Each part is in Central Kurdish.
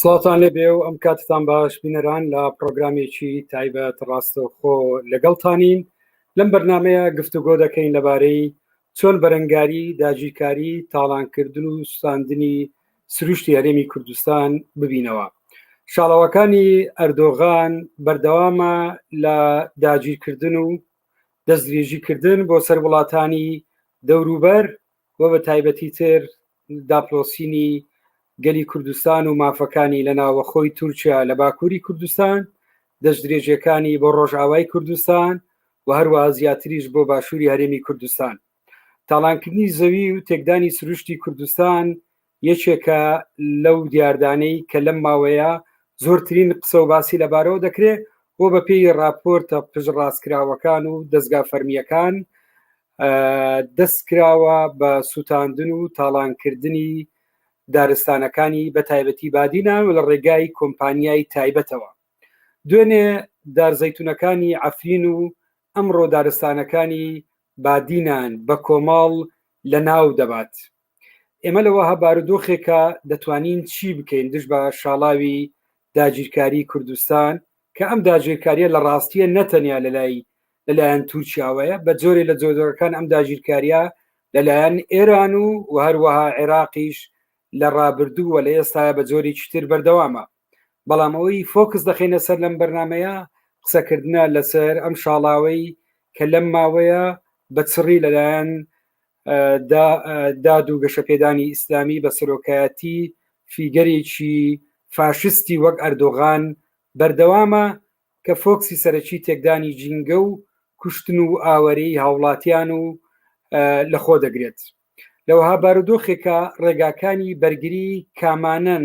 سڵاوتان لێبێ و ئەم کاتتان باش بینەران لە پرۆگرامێکی تایبەت ڕاستەوخۆ لەگەڵتانین لەم بەرنمەیە گفتوگۆ دەکەین لەبارەی چۆن بەرەنگاری داگیرکاری تاڵانکردن و سوستاندنی سروشتی هەرێمی کوردستان ببینەوە شاڵەوەکانی ئەردۆغان بەردەوامە لە داگیرکردن و دەستدرێژیکردن بۆ سەر وڵاتانی دەوروبەر و بە تایبەتی تر داپلۆسینی گەلی کوردستان و مافەکانی لە ناوەخۆی تورکیا لە باکووری کوردستان، دەستدرێژیەکانی بۆ ڕۆژئاوای کوردستان و هەروەها زیاتریش بۆ باشووری هەرێمی کوردستان. تاڵانکردنی زەوی و تێکدانی سروشتی کوردستان یەکێکە لەو دیاردانەی کە لەم ماوەیە زۆرترین قسە و باسی لەبارەوە دەکرێت و بەپێی راپۆرتە پشتڕاستکراوەکان و دەزگا فەرمییەکان دەست کراوە بە سووتاندن و تاڵانکردنی دارستانەکانی بە تایبەتی بادینان و لە ڕێگای کۆمپانیای تایبەتەوە. دوێنێ دار زەیتونەکانی عەفرین و ئەمڕۆ دارستانەکانی بادینان بە کۆمەڵ لە ناو دەبات. ئێمە لە وەها بارودۆخێکا دەتوانین چی بکەین دژ بە شاڵاوی داگیرکاری کوردستان کە ئەم داگیرکاریە لە ڕاستیە نەتەنیا لەلای لەلایەن تورکیاوەیە بە جۆرێ لە جۆرەکان ئەم داگیرکاریە لەلایەن ئێران و و هەروەها عێراقیش لە ڕابردوو و لە ئێستاە بە جۆرێکی تر بەردەوامە بەڵام ئەوەی فۆکس دەخەینە سەر لەم بەرنمەیە قسەکردە لەسەر ئەم شاڵاوەی کە لەم ماوەیە بە چڕی لەلایەن داد و گەشەپێدانی ئیسلامی بە سەرۆکایەتی فیگەرێکی فاشستی وەک ئەردۆغان بەردەوامە کە فۆکسی سەرەکی تێکدانی ژینگە و کوشتن و ئاوەرەی هاوڵاتیان و لەخۆ دەگرێت. لەوەها بارودۆخێکە ڕێگاکانی بەرگری کامانەن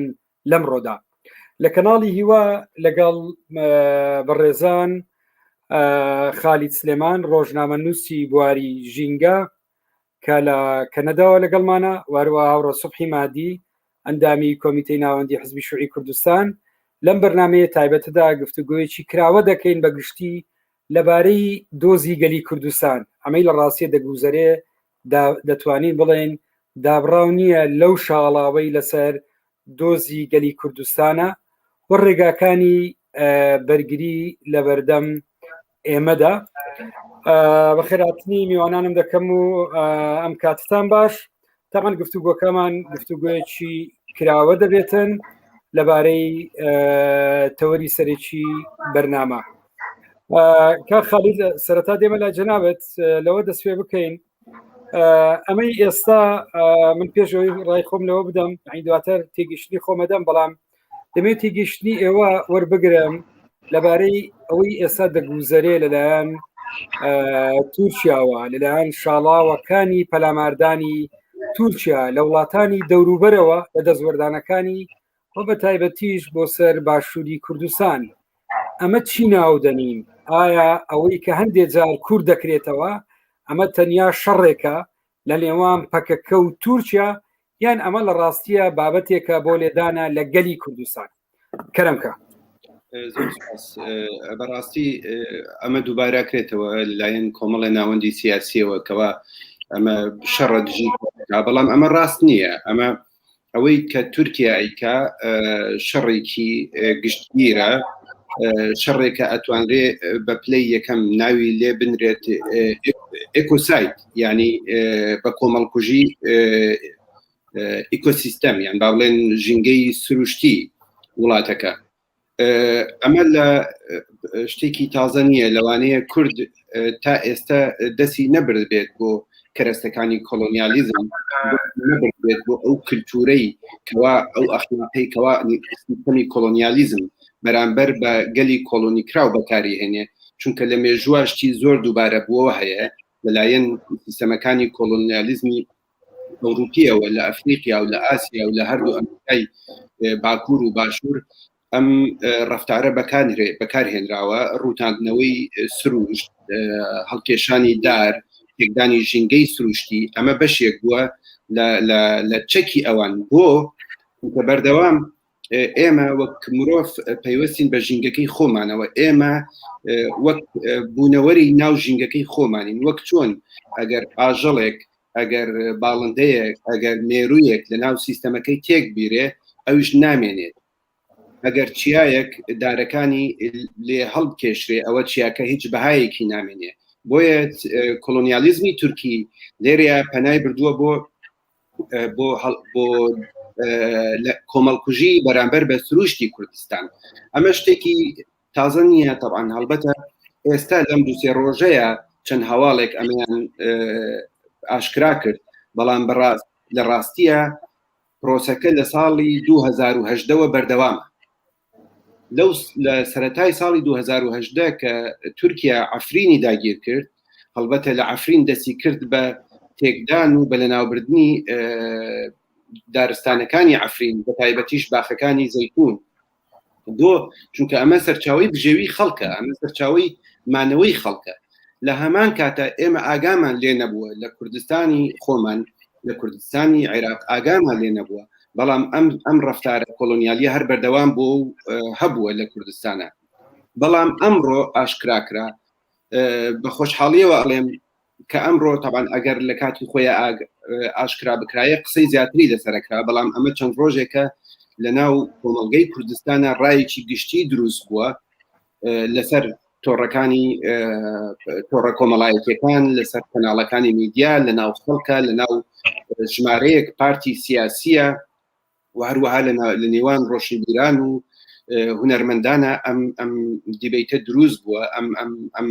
لەمڕۆدا لە کەناڵی هیوا لەگەڵ بەڕێزان خالید سلێمان ڕۆژنامە نووسی بواری ژینگە کە لە کەنەداوە لەگەڵمانە واروە هاوڕە سوبحی مادی ئەندامی کۆمیتەی ناوەندی حزبی شوعی کوردستان لەم بەرنمەیە تایبەتەدا گفتوگویەکی کراوە دەکەین بە گشتی لەبارەی دۆزی گەلی کوردستان ئەمەی لە ڕاستیە دەگوزەرێ دەتوانین بڵێن دابڕاو نییە لەو شاڵاوەی لەسەر دۆزی گەلی کوردستانە و ڕێگاکانی بەرگری لە بەردەم ئێمەدا بەخێراتنی میوانانم دەکەم و ئەم کاتتان باش تامان گفتوگۆکەمان گفتوگویەکی کراوە دەبێتن لەبارەی تەوەری سەرەکی بەرنامە کا خالید سەرەتا دێمە لای جەنابەت لەوە دەست پێ بکەین ئەمەی ئێستا من پێشەوەی ڕای خۆم لەوە بدەم ئەی دواتر تێگەشتنی خۆمەدەم بەڵام دەمێت تێگەشتنی ئێوە وەربگرم لەبارەی ئەوەی ئێستا دەگوزەرێ لەلایەن تورکیاوە لەلایەن شاڵاوەکانی پەلاماردانی تورکیا لە وڵاتانی دەوروبەرەوە لە دەستوەردانەکانی و بە تایبەتیش بۆ سەر باشووری کوردستان ئەمە چی ناو دەنین ئایا ئەوەی کە هەندێک جار کورد دەکرێتەوە ئەمە تەنیا شەڕێکە لە نێوان پەکەکە و تورکیا یان ئەمە لە ڕاستیە بابەتێکە بۆ لێدانە لە گەلی کوردستان کەرەمکە زۆر سپاس بەڕاستی ئەمە دووبارە کرێتەوە لەلایەن کۆمەڵی ناوەندی سیاسیەوە کەوا ئەمە شەڕە دژی بەڵام ئەمە ڕاست نییە ئەمە ئەوەی کە تورکیا ئەیکا شەڕێکی گشتگیرە شەڕێکە ئەتوانرێ بە پلەی یەکەم ناوی لێ بنرێت ecocide یعنی بە کۆمەڵکوژی ئیکۆسیستەم یان با بڵێن ژینگەی سروشتی وڵاتەکە ئەمە لە شتێکی تازە نییە لەوانەیە کورد تا ئێستا دەستی نەبرد بێت بۆ کەرەستەکانی کۆلۆنیالیزم نەبرد بێت بۆ ئەو کللتورەی کەوا ئەو ئەخلاقەی کەوا سیستەمی کۆلۆنیالیزم بەرامبەر بە گەلی کۆلۆنی کراو بەکاری هێنێ چونکە لە مێژووە شتی زۆر دووبارە بووەوە هەیە لەلایەن سیستەمەکانی کۆلۆنیالیزمی ئەوروپیەوە لە ئەفریقیا و لە ئاسیا و لە هەردوو ئەمریکای باکوور و باشوور ئەم ڕفتارە بەکارهێ بەکارهێنراوە ڕووتاندنەوەی سروشت هەڵکێشانی دار تێکدانی ژینگەی سروشتی ئەمە بەشێک بووە لە چەکی ئەوان بۆ کە بەردەوام ئێمە وەک مرۆڤ پەیوەستین بە ژینگەکەی خۆمانەوە ئێمە وەک بوونەوەری ناو ژینگەکەی خۆمانین وەک چۆن ئەگەر ئاژەڵێک ئەگەر باڵندەیەک ئەگەر مێروویەک لە ناو سیستەمەکەی تێک بیرێ ئەویش نامێنێت. ئەگەر چیایەک دارەکانی لێ هەڵبکێشرێ ئەوە چیاکە هیچ بەهایەکی نامێنێ بۆیە کۆلۆنیالیزمی تورکی لێرەیە پەنای بردووە بۆ بۆ بۆ کۆمەڵکوژی بەرامبەر بە سروشتی کوردستان ئەمە شتێکی تازە نییە تەبان هەڵبەتە ئێستا لەم دوسێ ڕۆژەیە چەند هەواڵێک ئەمەیان ئاشکرا کرد بەڵام بەڕاست لە ڕاستیە پرۆسەکە لە ساڵی 2010ەوە بەردەوامە لەو لە سەتای ساڵی 2010 کە تورکیا عفرینی داگیر کرد هەڵبەتە لە عفرین دەستی کرد بە تێکدان و بە لەناوبردنی دارستانەکانی عفرین بە تایبەتیش باخەکانی زەیتون بۆ چونکە ئەمە سەرچاوی بژێوی خەڵکە ئەمە سەرچاوی مانەوەی خەڵکە لە هەمان کاتە ئێمە ئاگامان لێ نەبووە لە کوردستانی خۆمان لە کوردستانی عێراق ئاگامان لێ نەبووە بەڵام ئەم ئەم ڕفتارە کۆلۆنیالیە هەر بەردەوام بۆ و هەبووە لە کوردستانە بەڵام ئەمڕۆ ئاشکرا کرا بە خۆشحاڵیەوە ئەڵێم کە ئەمڕۆ تەبان ئەگەر لە کاتی خۆی ئاشکرا بکرایە قسەی زیاتری لەسەرەکرا بەڵام ئەمە چەند ڕۆژێکە لە ناو کۆمەڵگەی کوردستانە ڕایەکی گشتی دروست بووە لەسەر تۆڕەکانی تۆڕە کۆمەڵایەتیەکان لەسەر کەناڵەکانی میدیا لە ناو خەڵکە لە ناو ژمارەیەک پارتی سیاسیە و هەروەها لە نێوان ڕۆشنبیران و هونەرمەندانە ئەم ئەم دیبیتە دروست بووە ئەم ئەم ئەم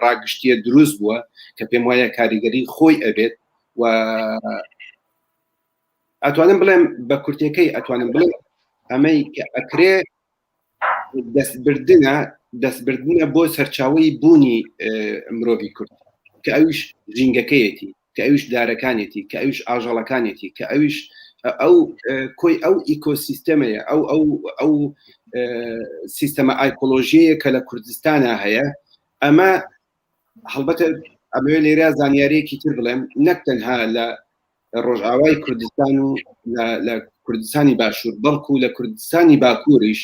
ڕاگشتیە دروست بووە کە پێم وایە کاریگەری خۆی ئەبێت و ئەتوانم بڵێم بە کورتەکەی ئەتوانم بڵێم ئەمەی کە ئەکرێ دەستبردنە دەستبردنە بۆ سەرچاوی بوونی مرۆڤی کورد کە ئەویش ژینگەکەیەتی کە ئەویش دارەکانێتی کە ئەویش ئاژەڵەکانێتی کە ئەویش ئەو کۆی ئەو ئیکۆسیستەمەیە ئەو ئەو ئەو سیستەمە ئایکۆلۆژیەیە کە لە کوردستانە هەیە ئەمە هەڵبەتە ئەمەوێ لێرە زانیاریەکی تر بڵێم نەک تەنها لە ڕۆژئاوای کوردستان و لە کوردستانی باشوور بەڵکو لە کوردستانی باکووریش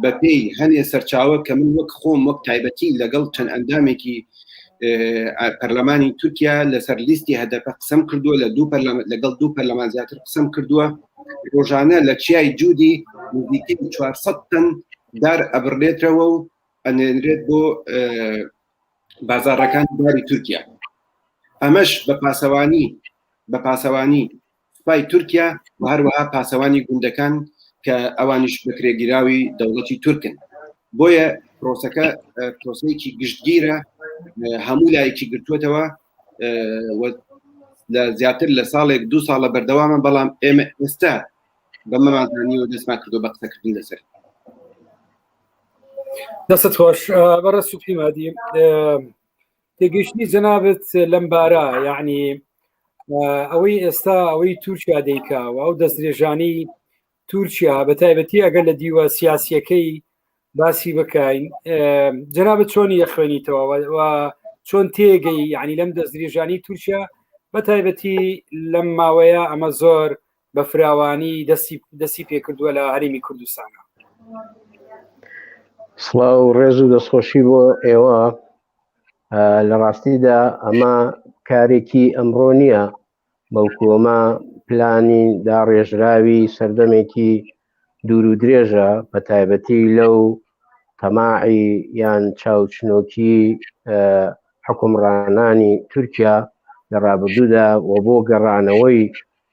بەپێی هەنێ سەرچاوە کە من وەک خۆم وەک تایبەتی لەگەڵ چەند ئەندامێکی پەرلەمانی تورکیا لەسەر لیستی هەدەپە قسەم کردووە لە دوو پەرلەمان لەگەڵ دوو پەرلەمان زیاتر قسەم کردووە ڕۆژانە لە چیای جوودی نزیکەی 400 تەن دار ئەبڕێتەوە و ئەنێنرێت بۆ بازاڕەکانی داری تورکیا ئەمەش بە پاسەوانی بە پاسەوانی سوپای تورکیا و هەروەها پاسەوانی گوندەکان کە ئەوانیش بەکرێگیراوی دەوڵەتی تورکن بۆیە پرۆسەکە پرۆسەیەکی گشتگیرە هەموو لایەکی گرتووەتەوە لە زیاتر لە ساڵێک دوو ساڵە بەردەوامە بەڵام ئێمە ئێستا بەمەمانزانیەوە دەستمان کردو بە قسەکردن لەسەر دەستت خۆش بەڕێز سوبحی مادی تێگەیشتنی جەنابت لەم بارە یعنی ئەوەی ئێستا ئەوەی تورکیا دەیکا و ئەو دەستدرێژانی تورکیا بە تایبەتی ئەگەر لە دیوە سیاسیەکەی باسی بکەین جەنابت چۆنی یەخوێنیتەوە و چۆن تێگەی یعنی لەم دەستدرێژانی تورکیا بە تایبەتی لەم ماوەیە ئەمە زۆر بە فراوانی دەستی دەستی پێکردووە لە هەرێمی کوردستانە. سڵاو و ڕێز و دەستخۆشی بۆ ئێوە لە ڕاستیدا ئەمە کارێکی ئەمڕۆ نییە بەڵکو ئەمە پلانی داڕێژراوی سەردەمێکی دوور و درێژە بە تایبەتی لەو تەماعی یان چاوچنۆکی حکومڕانانی تورکیا لە ڕابردوودا و بۆ گەڕانەوەی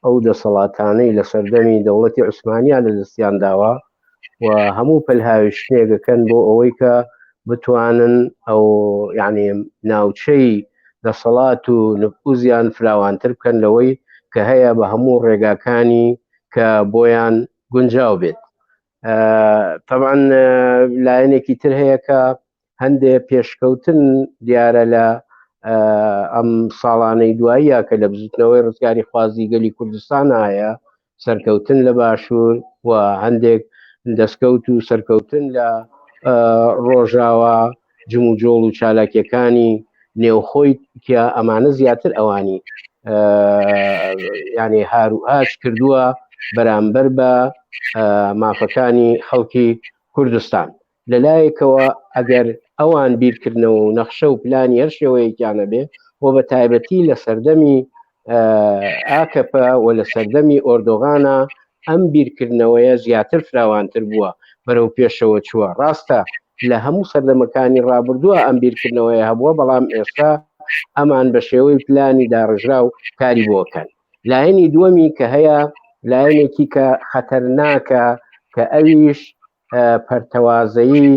ئەو دەسەڵاتانەی لە سەردەمی دەوڵەتی عوسمانیا لە دەستیان داوە و هەموو پەلهاویشتنێکەکەن بۆ ئەوەی کە بتوانن ئەو یعنی ناوچەی دەسەڵات و نفوزیان فراوانتر بکەن لەوەی کە هەیە بە هەموو ڕێگاکانی کە بۆیان گونجاو بێت طبعا لایەنێکی تر هەیە کە هەندێ پێشکەوتن دیارە لە ئەم ساڵانەی دواییە کە لە بزوتنەوەی ڕزگاری خوازی گەلی کوردستان هەیە سەرکەوتن لە باشوور و هەندێک دەستکەوت و سەرکەوتن لە ڕۆژاوا جموجۆڵ و چالاکیەکانی نێوخۆی تیا ئەمانە زیاتر ئەوانی یعنی هار و هاش کردووە بەرامبەر بە مافەکانی خەڵکی کوردستان لەلایەکەوە ئەگەر ئەوان بیرکردنەوە و نەخشە و پلانی هەر شێوەیەکیانە بێ و بە تایبەتی لە سەردەمی ئاکەپە و لە سەردەمی ئۆردۆغانە ئەم بیرکردنەوەیە زیاتر فراوانتر بووە. بەرەو پێشەوە چووە. ڕاستە لە هەموو سەردەمەکانی ڕابردووە ئەم بیرکردنەوەیە هەبووە، بەڵام ئێستا ئەمان بە شێوەی پلانی داڕژراو کاری بۆکەن. لایەنی دووەمی کە هەیە لایەنێکی کە خەتەرناکە کە ئەویش پەرتەوازەیی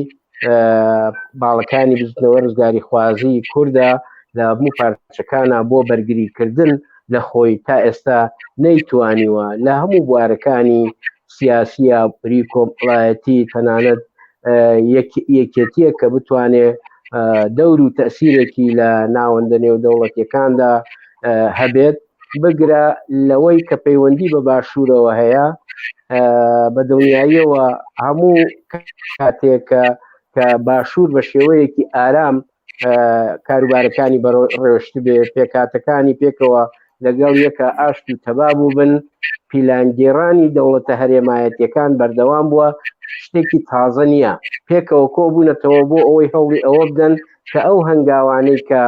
باڵەکانی بزوتنەوە ڕزگاریخوازی کوردە لە هەموو پارچەکانە بۆ بەرگریکردن لە خۆی تا ئێستا نەیتوانیوە لە هەموو بوارەکانی سیاسیە پری کۆمەڵایەتی تەنانەت یەکێتیە کە بتوانێ دەور و تەسیرێکی لە ناوەندە نێودەوڵەتیەکاندا هەبێت بگرە لەوەی کە پەیوەندی بە باشوورەوە هەیە بە دڵنیاییەوە هەموو کاتێکە کە باشوور بە شێوەیەکی ئارام کاروبارەکانی بەڕێوشت بێ پێکاتەکانی پێکەوە لەگەڵ یەکە ئاشت و تەبا بووبن پیلانگێڕانی دەوڵەتە هەرێمایەتیەکان بەردەوام بووە شتێکی تازە نییە پێکەوە کۆبوونەتەوە بۆ ئەوەی هەوڵی ئەوە بدەن کە ئەو هەنگاوانەی کە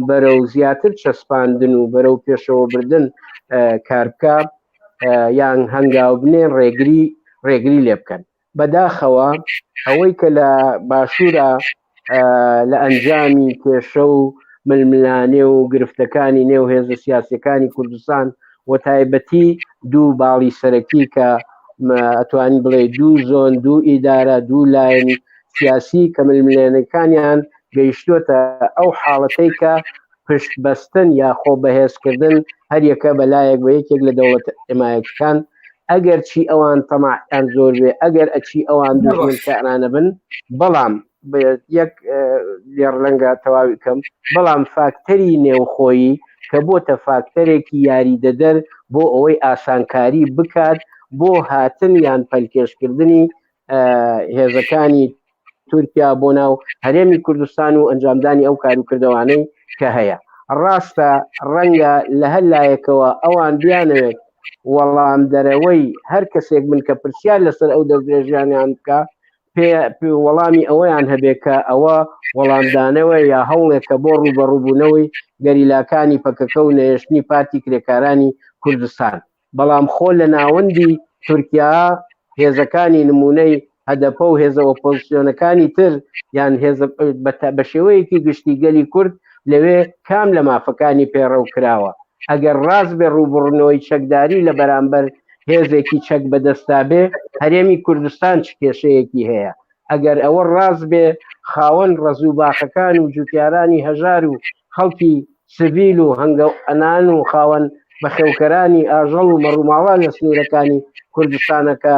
بەرەو زیاتر چەسپاندن و بەرەو پێشەوە بردن کاربکە یان هەنگاو بنێن ڕێگری ڕێگری لێ بکەن بەداخەوە ئەوەی کە لە باشوورە لە ئەنجامی کێشە و ململانێ و گرفتەکانی نێو هێزە سیاسەکانی کوردستان و تایبەتی دوو باڵی سەرەکی کە ئەتوانی بڵێ دوو زۆن دوو ئیدارە دوو لایەنی سیاسی کە ململانێکانیان گەیشتووەتە ئەو حاڵەتەی کە پشت بەستن یا خۆ بەهێزکردن هەریەکە بەلایەک بە یەکێک لە دەوڵەتە حمایەتەکان ئەگەر چی ئەوان تەماعیان زۆر بێ ئەگەر ئەچی ئەوان دوژمنکارانە بن بەڵام یەک لێڕلەنگە تەواوی کەم بەڵام فاکتەری نێوخۆیی کە بۆتە فاکتەرێکی یاریدەدەر بۆ ئەوەی ئاسانکاری بکات بۆ هاتن یان پەلکێشکردنی هێزەکانی تورکیا بۆ ناو هەرێمی کوردستان و ئەنجامدانی ئەو کاروکردەوانەی کە هەیە ڕاستە ڕەنگە لە هەر لایەکەوە ئەوان بیانەوێت وەڵام دەرەوەی هەر کەسێک من کە پرسیار لەسەر ئەو دەستدرێژیانیان بکە پێ وەڵامی ئەوەیان هەبێ کە ئەوە وەڵامدانەوە یا هەوڵێکە بۆ ڕووبەڕووبوونەوەی گەریلاکانی پەکەکە و نەهێشتنی پارتی کرێکارانی کوردستان بەڵام خۆ لە ناوەندی تورکیا هێزەکانی نمونەی هەدەپە و هێزە ئۆپۆزسیۆنەکانی تر یان هێزە بە شێوەیەکی گشتی گەلی کورد لەوێ کام لە مافەکانی پێڕەو کراوە ئەگەر ڕاست بێ ڕووبڕنەوەی چەکداری لە بەرامبەر هێزێکی چەک بەدەستا بێ هەرێمی کوردستان چ کێشەیەکی هەیە ئەگەر ئەوە ڕاست بێ خاوەن ڕەز و باخەکان و جوتیارانی هەژار و خەڵکی سڤیل و هەنگەوئەنان و خاوەن بەخێوکەرانی ئاژەڵ و مەڕوماڵان لە سنوورەکانی کوردستانەکە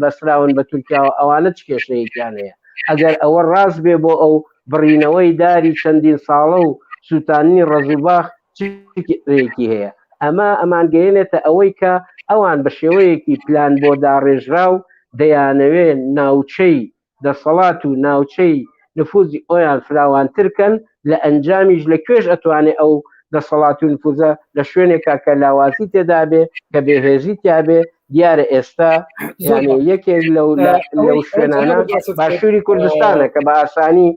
بەسراون بە تورکیاوە ئەوانە چ کێشەیەکیان هەیە ئەگەر ئەوە ڕاست بێ بۆ ئەو بڕینەوەی داری چەندین ساڵە و سووتاندنی ڕەزوباخ چ کێشەیەکی هەیە ئەمە ئەمانگەیەنێتە ئەوەی کە ئەوان بە شێوەیەکی پلان بۆ داڕێژراو دەیانەوێ ناوچەی دەسەڵات و ناوچەی نفوزی ئۆیان فراوانتر کەن لە ئەنجامیش لە کوێش ئەتوانێ ئەو دەسەڵات و نفوزە لە شوێنێکا کە لاوازی تێدابێ کە بێهێزی تیابێ دیارە ئێستا یعنی یەکێک لەو لەو شوێنانە باشووری کوردستانە کە بە ئاسانی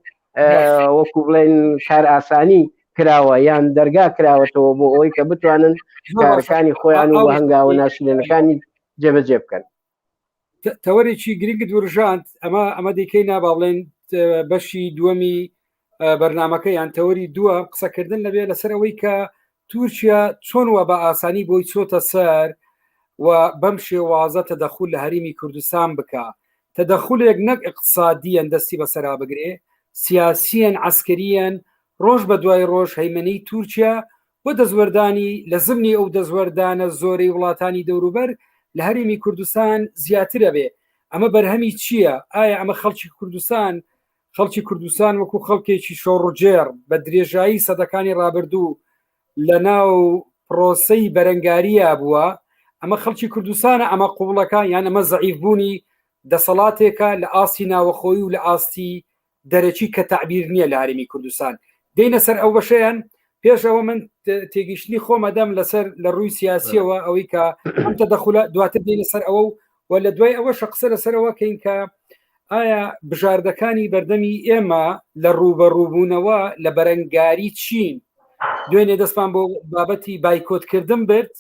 وەکو بڵێن کار ئاسانی کراوە یان دەرگا کراوەتەوە بۆ ئەوەی کە بتوانن کارەکانی خۆیان و هەنگاوە ناشرێنەکانی جێبەجێ بکەن. تەوەرێکی گرنگت ورژاند ئەمە ئەمە دیکەی نا با بڵێن بەشی دووەمی بەرنمەکە یان تەوەری دووە قسەکردن لەبێ لەسەر ئەوەی کە تورکیا چۆن وە بە ئاسانی بۆی چۆتە سەر و بەم شێوازە تەدەخول لە هەرێمی کوردستان بکە تەدەخولێک نەک اقتصادیەن دەستی بەسەرا بگرێ سیاسیەن عسکریەن ڕۆژ بە دوای ڕۆژ هەیمەنەی تورکیا بۆ دەستوەردانی لە زمنی ئەو دەستوەردانە زۆرەی وڵاتانی دەوروبەر لە هەرێمی کوردستان زیاترە بێ ئەمە بەرهەمی چییە؟ ئایا ئەمە خەڵکی کوردستان خەڵکی کوردستان وەکو خەڵکێکی شۆڕجێڕ بە درێژایی سەدەکانی ڕابردوو لە ناو پرۆسەی بەرەنگارییا بووە ئەمە خەڵکی کوردستانە ئەمە قوبڵەکە یان ئەمە زەعیف بوونی دەسەڵاتێکە لە ئاستی ناوەخۆی و لە ئاستی دەرەکی کە تەعبیر نییە لە هەرێمی کوردستان دێینە سەر ئەو بەشەیان پێش ئەوە من تێگەیشتنی خۆمەدەم لەسەر لە ڕووی سیاسیەوە ئەوەی کە ئەم تەدەخولە دواتر دێنە سەر ئەوە و لە دوای ئەوەش قسە لەسەرەوە کەین کە ئایا بژاردەکانی بەردەمی ئێمە لە ڕووبەڕووبوونەوە لە بەرەنگاری چین دوێنێ دەستمان بۆ بابەتی بایکۆتکردن برد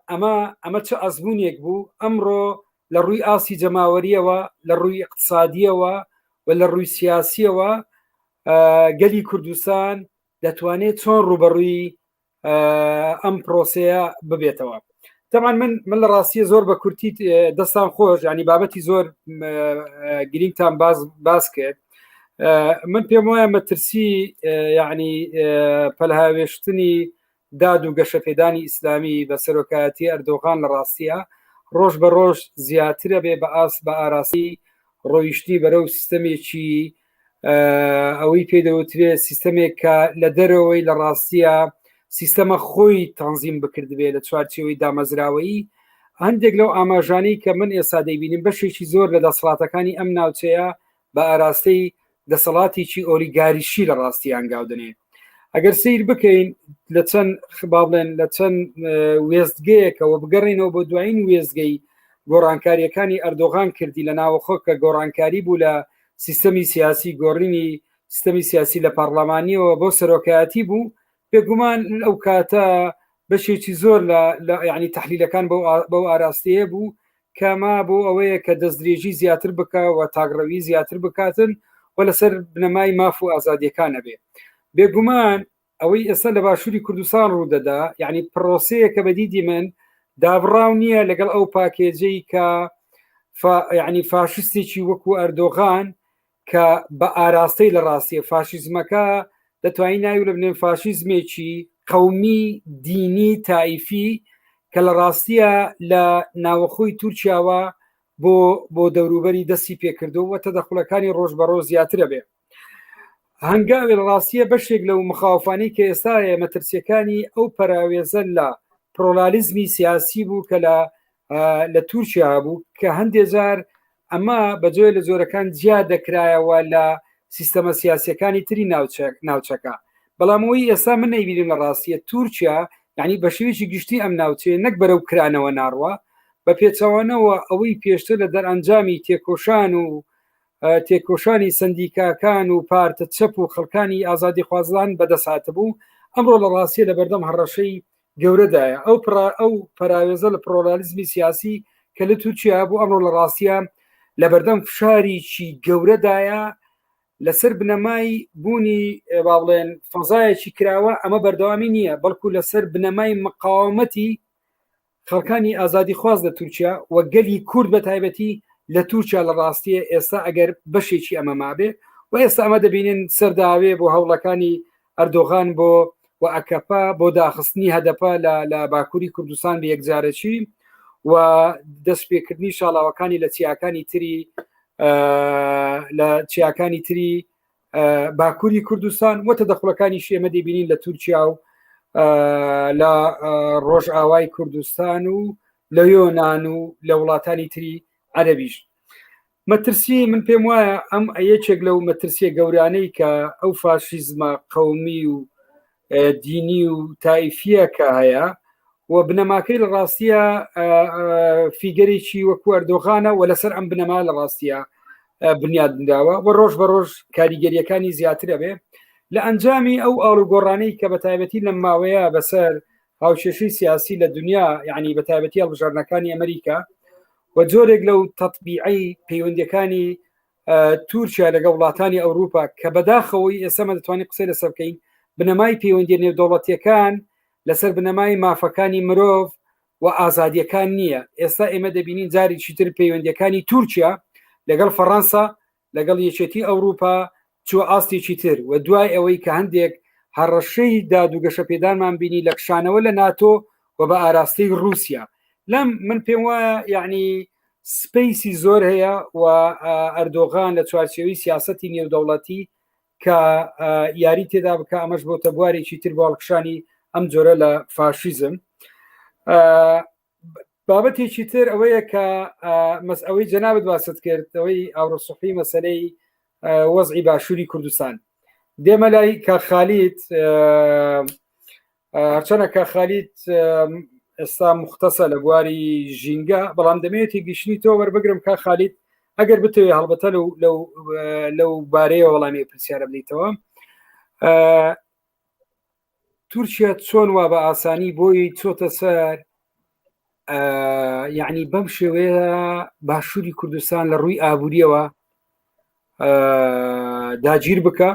ئەمە ئەمە چ ئەزمونێک بوو ئەمڕۆ لە ڕووی ئاستی جەماوەریەوە لە ڕووی اقتصادیەوە و لە ڕووی سیاسیەوە گەلی کوردستان دەتوانێت چۆن ڕوبەڕووی ئەم پرۆسەیە ببێتەوە تەمان من من لە ڕاستیە زۆر بە کورتی دەستان خۆش ینی بابەتی زۆر گرنگتان باز باس کرد من پێم وایە مەترسی یعنی پەلهاوێشتنی داد و گەشەپێدانی ئیسلامی بە سەرۆکایەتی ئەردۆغان لە ڕاستیە ڕۆژ بە ڕۆژ زیاترە بێ بە ئاست بە ئاراسی ڕۆیشتنی بەرەو سیستەمێکی ئەوەی پێ دەوترێ سیستەمێک کە لە دەرەوەی لە ڕاستیە سیستەمە خۆی تەنزیم بکردبێ لە چوارچێوەی دامەزراوەیی هەندێک لەو ئاماژانەی کە من ئێستا دەیبینم بەشێکی زۆر لە دەسەڵاتەکانی ئەم ناوچەیە بە ئاراستەی دەسەڵاتێکی ئۆلیگاریشی لە ڕاستی هەنگاو دەنێ ئەگەر سیر بکەین لە چەند با بڵێن لە چەند وێستگەیەکەوە بگەڕینەوە بۆ دوایین وێستگەی گۆڕانکاریەکانی ئەردۆغان کردی لە ناوەخۆ کە گۆڕانکاری بوو لە سیستەمی سیاسی گۆڕینی سیستەمی سیاسی لە پەرلەمانیەوە بۆ سەرۆکایەتی بوو بێگومان ئەو کاتە بەشێکی زۆر لە ینی تحلیلەکان بەو ئاراستەیە بوو کەما بۆ ئەوەیە کە دەستدرێژی زیاتر بکە و تاگڕەوی زیاتر بکاتن و لەسەر بنەمای ماف و ئازادیەکان نەبێ بێگومان ئەوەی ئێستا لە باشووری کوردستان ڕوودەدا یعنی پرۆسەیە کە بەدیدی من دابڕاو نییە لەگەڵ ئەو پاکێجەی کە یعنی فاشیستێکی وەکو ئەردۆغان کە بە ئاراستەی لە ڕاستیە فاشیزمەکە دەتوانین ناوی لە بنێن فاشیزمێکی قومی دینی تایفی کە لە ڕاستیە لە ناوەخۆی تورکیاوە بۆ بۆ دەوروبەری دەستی پێکردو و تەدەخلەکانی ڕۆژ بە ڕۆژ زیاترە بێ هەنگاوێ لە ڕاستیە بەشێک لەو مخاوفانی کە ئێستاە مەترسیەکانی ئەو پەراوێزە لە پرۆلالیزمی سیاسی بوو کە لە لە تورکیا بوو کە هەندێ جار ئەمە بە جۆرە لە جۆرەکان جیا دەکرایەوە لە سیستەمە سیاسەکانی تری ناوچەکە بەڵام ئەوەی ئێستا من نەیبینم لە ڕاستیە تورکیا یعنی بە شێوەیەکی گشتی ئەم ناوچەیە نەک بەرەو کرانەوە ناڕوە بە پێچەوانەوە ئەوەی پێشتر لە دەرئەنجامی تێکۆشان و تێکۆشانی سندیکاکان و پارتە چەپ و خەڵکانی ئازادیخوازان بەدەست هاتبوو ئەمڕۆ لە ڕاستیە لە بەردەم هەڕەشەی گەورەدایە ئەو ئەو پەراوێزە لە پرۆرالیزمی سیاسی کە لە تورکیا بوو ئەمڕۆ لە ڕاستیە لە بەردەم فشاریکی گەورەدایە لەسەر بنەمای بوونی با بڵێن فەزایەکی کراوە ئەمە بەردەوامی نییە بەڵکو لەسەر بنەمای مقاومەتی خەڵکانی ئازادیخواز لە تورکیا و گەلی کورد بە تایبەتی لە تورکیا لە ڕاستیە ئێستا ئەگەر بەشێکی ئەمە مابێ و ئێستا ئەمە دەبینن سەرداوێ بۆ هەوڵەکانی ئەردۆغان بۆ و ئەکەپە بۆ داخستنی هەدەپە لە لە باکووری کوردستان بە یەکجارەکی و دەستپێکردنی شاڵاوەکانی لە چیاکانی تری لە چیاکانی تری باکووری کوردستان وە تەدەخلەکانی ئێمە دەبینین لە تورکیا و لە ڕۆژئاوای کوردستان و لە یۆناان و لە وڵاتانی تری عەربیش مەترسی من پێم وایە ئەم یەکێک لەو مەترسیە گەورانەی کە ئەو فاشیزمە قەومی و دینی و تایفیە کە هەیە و بنەماکەی لە ڕاستیە فیگەرێکی وەکو ئەردۆغانە و لەسەر ئەم بنەما لە ڕاستیە بنیاد نراوە و ڕۆژ بە ڕۆژ کاریگەریەکانی زیاترە بێ لە ئەنجامی ئەو ئاڵوگۆڕانەی کە بە تایبەتی لەم ماوەیە بەسەر هاوکێشەی سیاسی لە دنیا یعنی بە تایبەتی هەڵبژاردنەکانی ئەمریکا و جۆرێک لەو تەطبیعی پەیوەندەکانی تورکیا لەگەڵ وڵاتانی ئەوروپا کە بەداخەوەی ئێستا دەتوانین قسەی لەسەر بکەین بنەمای پەیوەندیە نێودەوڵەتیەکان لەسەر بنەمای مافەکانی مرۆڤ و ئازادیەکان نییە ئێستا ئێمە دەبینین جارێکی تر پەیوەندیەکانی تورکیا لەگەڵ فەڕەنسا لەگەڵ یەکێتی ئەوروپا چوە ئاستێکی تر و دوای ئەوەی کە هەندێک هەڕەشەی داد و گەشەپێدانمان بینی لە کشانەوە لە ناتۆ و بە ئاراستەی رووسیا لەم من پێم وایە یعنی سپەیسی زۆر هەیە و ئەردۆغان لە چوارچێوەی سیاسەتی نێودەوڵەتی کە یاری تێدا بکە ئەمەش بۆتە بوارێکی تر بۆ هەڵکشانی ئەم جۆرە لە فاشیزم بابەتێکی تر ئەوەیە کە مەس ئەوەی جەنابت باست کرد ئەوەی ئاوڕسوحی مەسلەی وەزعی باشووری کوردستان دێمە لای کە خالید هەرچەنە کە خالید ئێستا مختصە لە بواری ژینگە بەڵام دەمەوێت تێگەیشتنی تۆ وەربگرم کا خالید ئەگەر بتەوێ هەڵبەتە لەو لەو لەو بارەیە وەڵامی پرسیارە بدەیتەوە تورکیا چۆن وا بە ئاسانی بۆی چۆتە سەر یعنی بەم شێوەیە باشووری کوردستان لە ڕووی ئابووریەوە داگیر بکە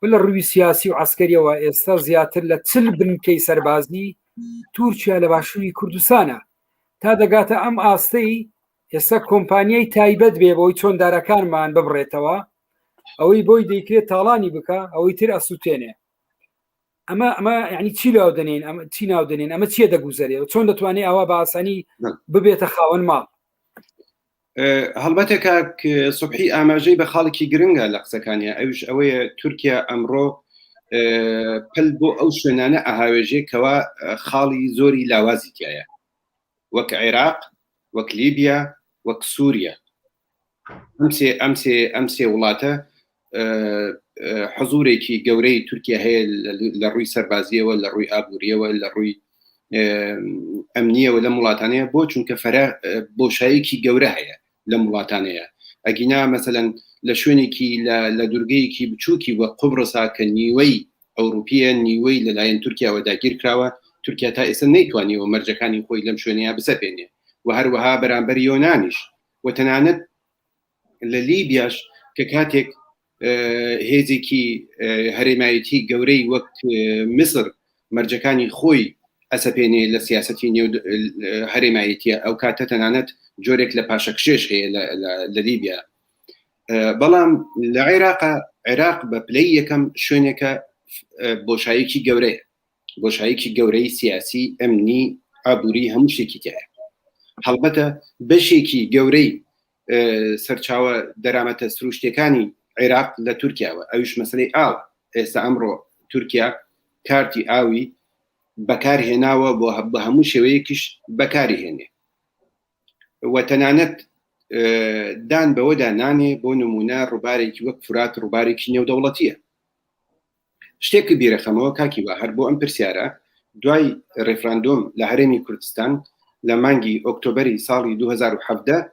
و لە ڕووی سیاسی و عسکەریەوە ئێستا زیاتر لە چل بنکەی سەربازی تورکیا لە باشووری کوردستانە تا دەگاتە ئەم ئاستەی ئێستا کۆمپانیای تایبەت بێ بۆی چۆن دارەکانمان ببڕێتەوە ئەوەی بۆی دەیکرێت تاڵانی بکە ئەوەی تر ئەسووتێنێ ئەمە ئەمە یعنی چی لاو دەنێن ئەمە چی ناو دەنێن ئەمە چیە دەگوزەرێ چۆن دەتوانێت ئەوە بە ئاسانی ببێتە خاوەن ماڵ هەڵبەتە کاک سوبحی ئاماژەی بە خاڵێکی گرنگە لە قسەکانیان ئەوش ئەوەیە تورکیا ئەمڕۆ پل بۆ ئەو شوێنانە ئەهاوێژێ کەوا خاڵی زۆری لاوازی تایە وەک عێراق وەک لیبیا وەک سووریا ئەم سێ ئەم سێ ئەم سێ وڵاتە حزورێکی گەورەی تورکیا هەیە لە ڕووی سەربازیەوە لە ڕووی ئابووریەوە لە ڕووی ئەمنیەوە لەم وڵاتانەیە بۆ چونکە فەرە بۆشایەکی گەورە هەیە لەم وڵاتانەیە ئەگینا مەسەەن لە شوێنێکی لە دوورگەیەکی بچووکی وە قوبرسا کە نیوەی ئەوروپیە نیوەی لەلایەن تورکیاوە داگیر کراوە تورکیا تا ئێستا نەیتوانیوە مەرجەکانی خۆی لەم شوێنەیە بسەپێنێ و هەروەها بەرامبەر یۆنانیش و تەنانەت لە لیبیاش کە کاتێک هێزێکی هەرێمایەتی گەورەی وەک میسر مەرجەکانی خۆی ئەسەپێنێ لە سیاستی نێو هەرێمایەتیە ئەو کاتە تەنانەت جۆرێک لە پاشەکشێش هەیە لە لیبیا بەڵام لە عێراق عێراق بە پلەی یەکەم شوێنێکە بۆشایەکی گەورەیە بۆشایەکی گەورەی سیاسی ئەمنی ئابووری هەموو شتێکی تایە هەڵبەتە بەشێکی گەورەی سەرچاوە دەرامەتە سروشتەکانی عێراق لە تورکیاوە ئەویش مەسلەی ئاو ئێستا ئەمڕۆ تورکیا کارتی ئاوی بەکار هێناوە بۆ بە هەموو شێوەیەکیش بەکاری هێنێ و تەنانەت دان بەوەدا نانێ بۆ نمونە ڕووبارێکی وەک فرات ڕووبارێکی نێودەوڵەتیە شتێک بیرەخەمەوە کاکی وا هەر بۆ ئەم پرسیارە دوای ڕێفراندۆم لە هەرێمی کوردستان لە مانگی ئۆکتۆبەری ساڵی 2017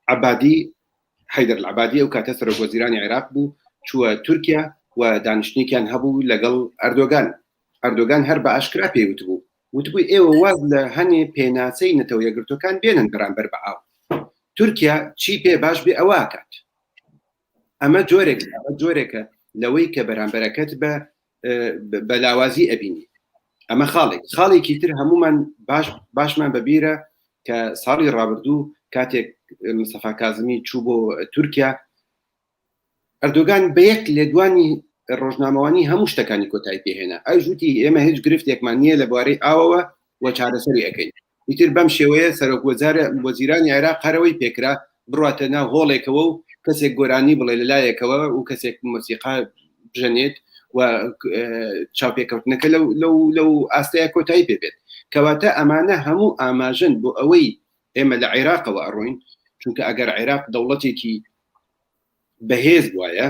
عبادی حیدر العبادی ئەو کاتە سەرۆک وەزیرانی عێراق بوو چووە تورکیا و دانیشتنێکیان هەبوو لەگەڵ ئەردۆگان ئەردۆگان هەر بە ئاشکرا پێی وتبوو وتبووی ئێوە واز لە هەنێ پێناسەی نەتەوە یەکگرتوەکان بێنن بەرامبەر بە ئاو تورکیا چی پێ باش بێ ئەوە کات ئەمە جۆرێک ئەمە جۆرێکە لەوەی کە بەرامبەرەکەت بە بە لاوازی ئەبینی ئەمە خاڵێک خاڵێکی تر هەمومان باش باشمان بەبیرە کە ساڵی ڕابردوو کاتێک مستەفا کازمی چوو بۆ تورکیا ئەردۆگان بە یەک لێدوانی ڕۆژنامەوانی هەموو شتەکانی کۆتایی پێهێنا ئەو وتی ئێمە هیچ گرفتێکمان نییە لە بوارەی ئاوەوە و چارەسەری ئەەکەین ئیتر بەم شێوەیە سەرۆک وەزارە وەزیرانی عێراق هەرەوەی پێکرا بڕاتە ناو هۆڵێکەوە و کەسێک گۆرانی بڵێ لە لایەکەوە و کەسێک مۆسیقا بژەنێت و چاوپێکەوتنەکە لەو لەو لەو ئاستەیە کۆتایی پێبێت کەواتە ئەمانە هەموو ئاماژن بۆ ئەوەی ئێمە لە عێراقەوە ئەڕۆین چونکە ئەگەر عێراق دەوڵەتێکی بەهێز وایە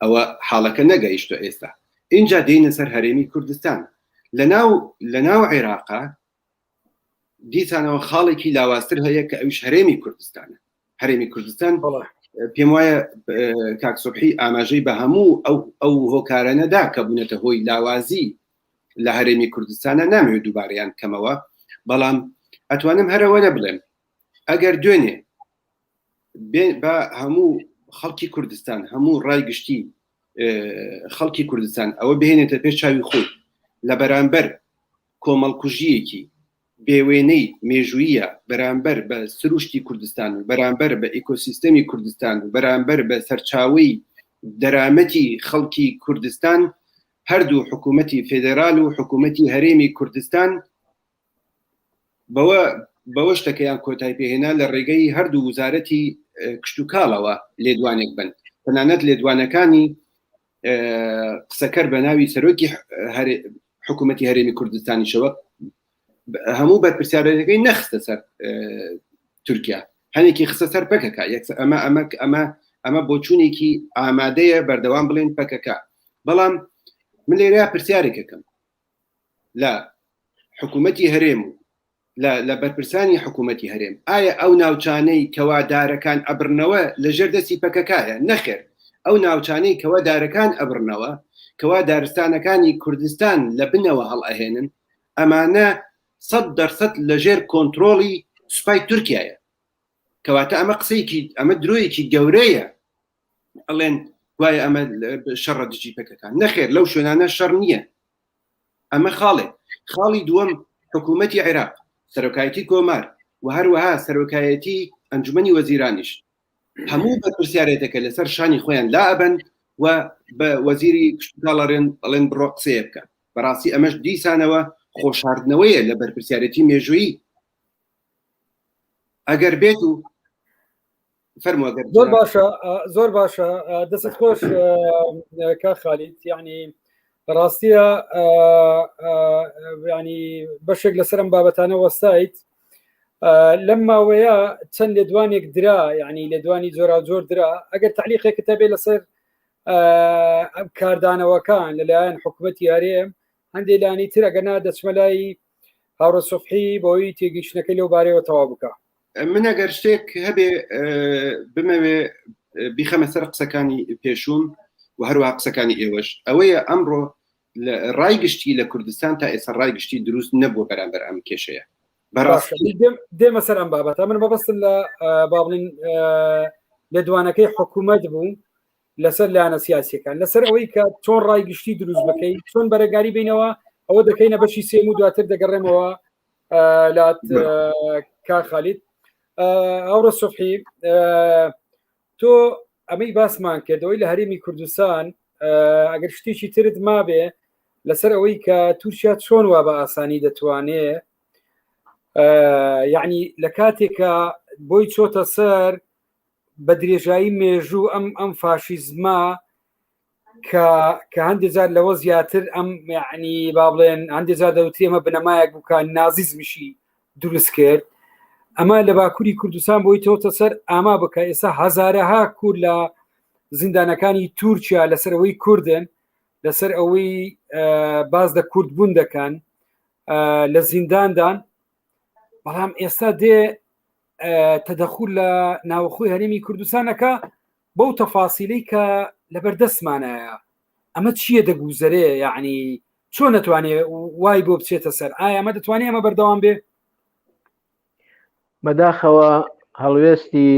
ئەوە حاڵەکە نەگەیشتە ئێستا اینجا دێینە سەر هەرێمی کوردستان لەناو لەناو عێراقا دیسانەوە خاڵێکی لاوازتر هەیە کە ئەویش هەرێمی کوردستانە هەرێمی کوردستان پێم وایە کاک سوبحی ئاماژەی بە هەموو ئەو ئەو هۆکارانەدا کە بوونەتە هۆی لاوازی لە هەرێمی کوردستانە نامەوێت دووبارەیان کەمەوە بەڵام ئەتوانم هەرەوە نەبڵێم ئەگەر دوێنێ بە هەموو خەڵکی کوردستان هەموو ڕای گشتی خەڵکی کوردستان ئەوە بهێنێتە پێش چاوی خۆی لە بەرامبەر کۆمەڵکوژییەکی بێوێنەی مێژوویە بەرامبەر بە سروشتی کوردستان و بەرامبەر بە ئیکۆسیستەمی کوردستان و بەرامبەر بە سەرچاوەی دەرامەتی خەڵکی کوردستان هەردوو حکوومەتی فێدێرال و حکوومەتی هەرێمی کوردستان بەوە بەوە شتەکەیان کۆتای پێهێنا لە ڕێگەی هەردوو وزارەتی کشتتوکاڵەوە لێدوانێک بن تەنانەت لێدوانەکانی قسەکەر بە ناوی سەرۆکی حکوومەتی هەرێمی کوردستانیشەوە هەموو بەرپرسیارەکەی نەخستە سەر تورکیا هەنێکی خستە سەر پەکەکە یەکسە ئەمە ئەمە ئەمە ئەمە بۆچوونێکی ئامادەیە بەردەوام بڵێن پەکەکە بەڵام من لێرە پرسیارێکەکەم لە حکوومەتی هەرێم و لە بەرپرسانی حکوومەتی هەرێم ئایا ئەو ناوچانەی کەوا دارەکان ئەبرنەوە لە ژێر دەستی پەکەکایە نەخێر ئەو ناوچانەی کەوا دارەکان ئەبرنەوە کەوا دارستانەکانی کوردستان لە بنەوە هەڵئەهێنن ئەمانە. سەد دەرسەد لەژێر کۆنترۆڵی سوپای تورکیایە. کەواتە ئەمە قسەیەکی ئەمە درۆیەکی گەورەیە ئەڵێن گوایە ئەمە شەڕە دژی پەکەکە. نەخێر لەو شوێنانە شەڕ نییە. ئەمە خاڵێک. خاڵی دووەم حکوومەتی عێراق، سەرۆکایەتی کۆمار و هەروەها سەرۆکایەتی ئەنجومەنی وەزیرانیش هەموو بەرپرسیارێتەکە لەسەر شانی خۆیان لا ئەبەن و بە وەزیری کشتوکاڵ ئەڵێن ئەڵێن بڕۆ قسەیە بکە. بەڕاستی ئەمەش دیسانەوە خۆشاردنەوەیە لە بەرپرسیارێتی مێژوویی. ئەگەر بێت و فەرموو ئەگەر زۆر باشە زۆر باشە دەست خۆش کا خالید یعنی ڕاستیە ینی بەشێک لەسەر ئەم بابەتانە وەستایت لەم ماوەیە چەند لێدوانێک درا یعنی لێدوانی جۆراوجۆر درا ئەگەر تعلیقێکت هەبێ لەسەر ئەم کاردانەوەکان لەلایەن حکوومەتی هەرێم هەندێک لانی تر ئەگەر نا دەچمە لای هاوڕێ سوبحی بۆی تێگەیشتنەکەی لەو بارەیەوە تەواو بکە. من ئەگەر شتێک هەبێ بمەوێ بیخەمە سەر قسەکانی پێشووم و هەروەها قسەکانی ئێوەش ئەوەیە ئەمڕۆ ڕای گشتی لە کوردستان تا ئێستا ڕای گشتی دروست نەبووە بەرامبەر ئەم کێشەیە. بەڕاستی دێمە سەر ئەم بابەتە من مەبەستم لە با بڵێین لێدوانەکەی حکوومەت بوو لەسەر لایەنە سیاسیەکان لەسەر ئەوەی کە چۆن ڕای گشتی دروست بکەین چۆن بەرەگاری بینەوە ئەوە دەکەینە بەشی سێم و دواتر دەگەڕێمەوە لات کا خالید ئەوڕە سوفحی تۆ ئەمەی باسمان کردەوەی لە هەرێمی کوردستان ئەگەر شتێکی ترت مابێ لەسەر ئەوەی کە تورکیا چۆن وا بە ئاسانی دەتوانێ یعنی لە کاتێکە بۆی چۆتە سەر بە درێژایی مێژوو ئەم ئەم فاشیزمە کە کە هەندێک جار لەوە زیاتر ئەم یعنی با بڵێن هەندێک جار دەوترێ ئەمە بنەمایەک بوو کە نازیزمیشی دروست کرد ئەمە لە باکووری کوردستان بۆی تۆتە سەر ئاما بکە ئێستا هەزارەها کورد لە زیندانەکانی تورکیا لەسەر ئەوەی کوردن لەسەر ئەوەی باز لە کورد بوون دەکەن لە زینداندان بەڵام ئێستا دێ تەدەخول لە ناوەخۆی هەرێمی کوردستانەکە بەو تەفاسیلەی کە لەبەردەستمانایە ئەمە چییە دەگوزەرێ یعنی چۆن نەتوانێ وای بۆ بچێتە سەر ئایا ئەمە دەتوانێت ئەمە بەردەوام بێ بەداخەوە هەڵوێستی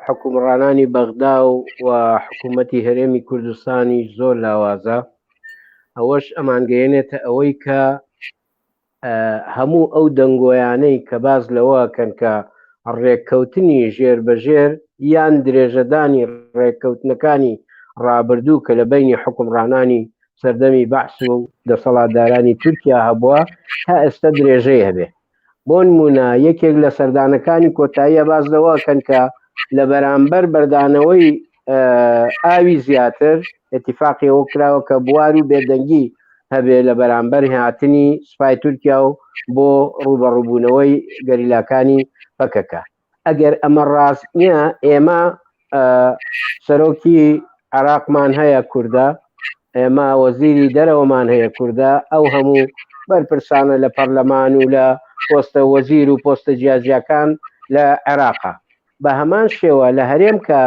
حکومڕانانی بەغدا و و حکوومەتی هەرێمی کوردستانی زۆر لاوازە ئەوەش ئەمانگەیەنێتە ئەوەی کە هەموو ئەو دەنگۆیانەی کە باس لەوە ئەکەن کە ڕێککەوتنی ژێر بە ژێر یان درێژەدانی ڕێککەوتنەکانی ڕابردوو کە لە بەینی حوکمڕانانی سەردەمی بەعس و دەسەڵاتدارانی تورکیا هەبووە تا ئێستا درێژەی هەبێ. بۆ نموونە یەکێک لە سەردانەکانی کۆتاییە باس لەوە ئەکەن کە لە بەرامبەر بەردانەوەی ئاوی زیاتر ئیتیفاقی ئەوە کراوە کە بوار و بێدەنگی هەبێ لە بەرامبەر هاتنی سوپای تورکیا و بۆ ڕووبەڕووبوونەوەی گەریلاکانی پەکەکە ئەگەر ئەمە ڕاست نییە ئێمە سەرۆکی عراقمان هەیە کوردە ئێمە وەزیری دەرەوەمان هەیە کوردە ئەو هەموو بەرپرسانە لە پەرلەمان و لە پۆستە وەزیر و پۆستە جیاجیاکان لە عێراقا بە هەمان شێوە لە هەرێم کە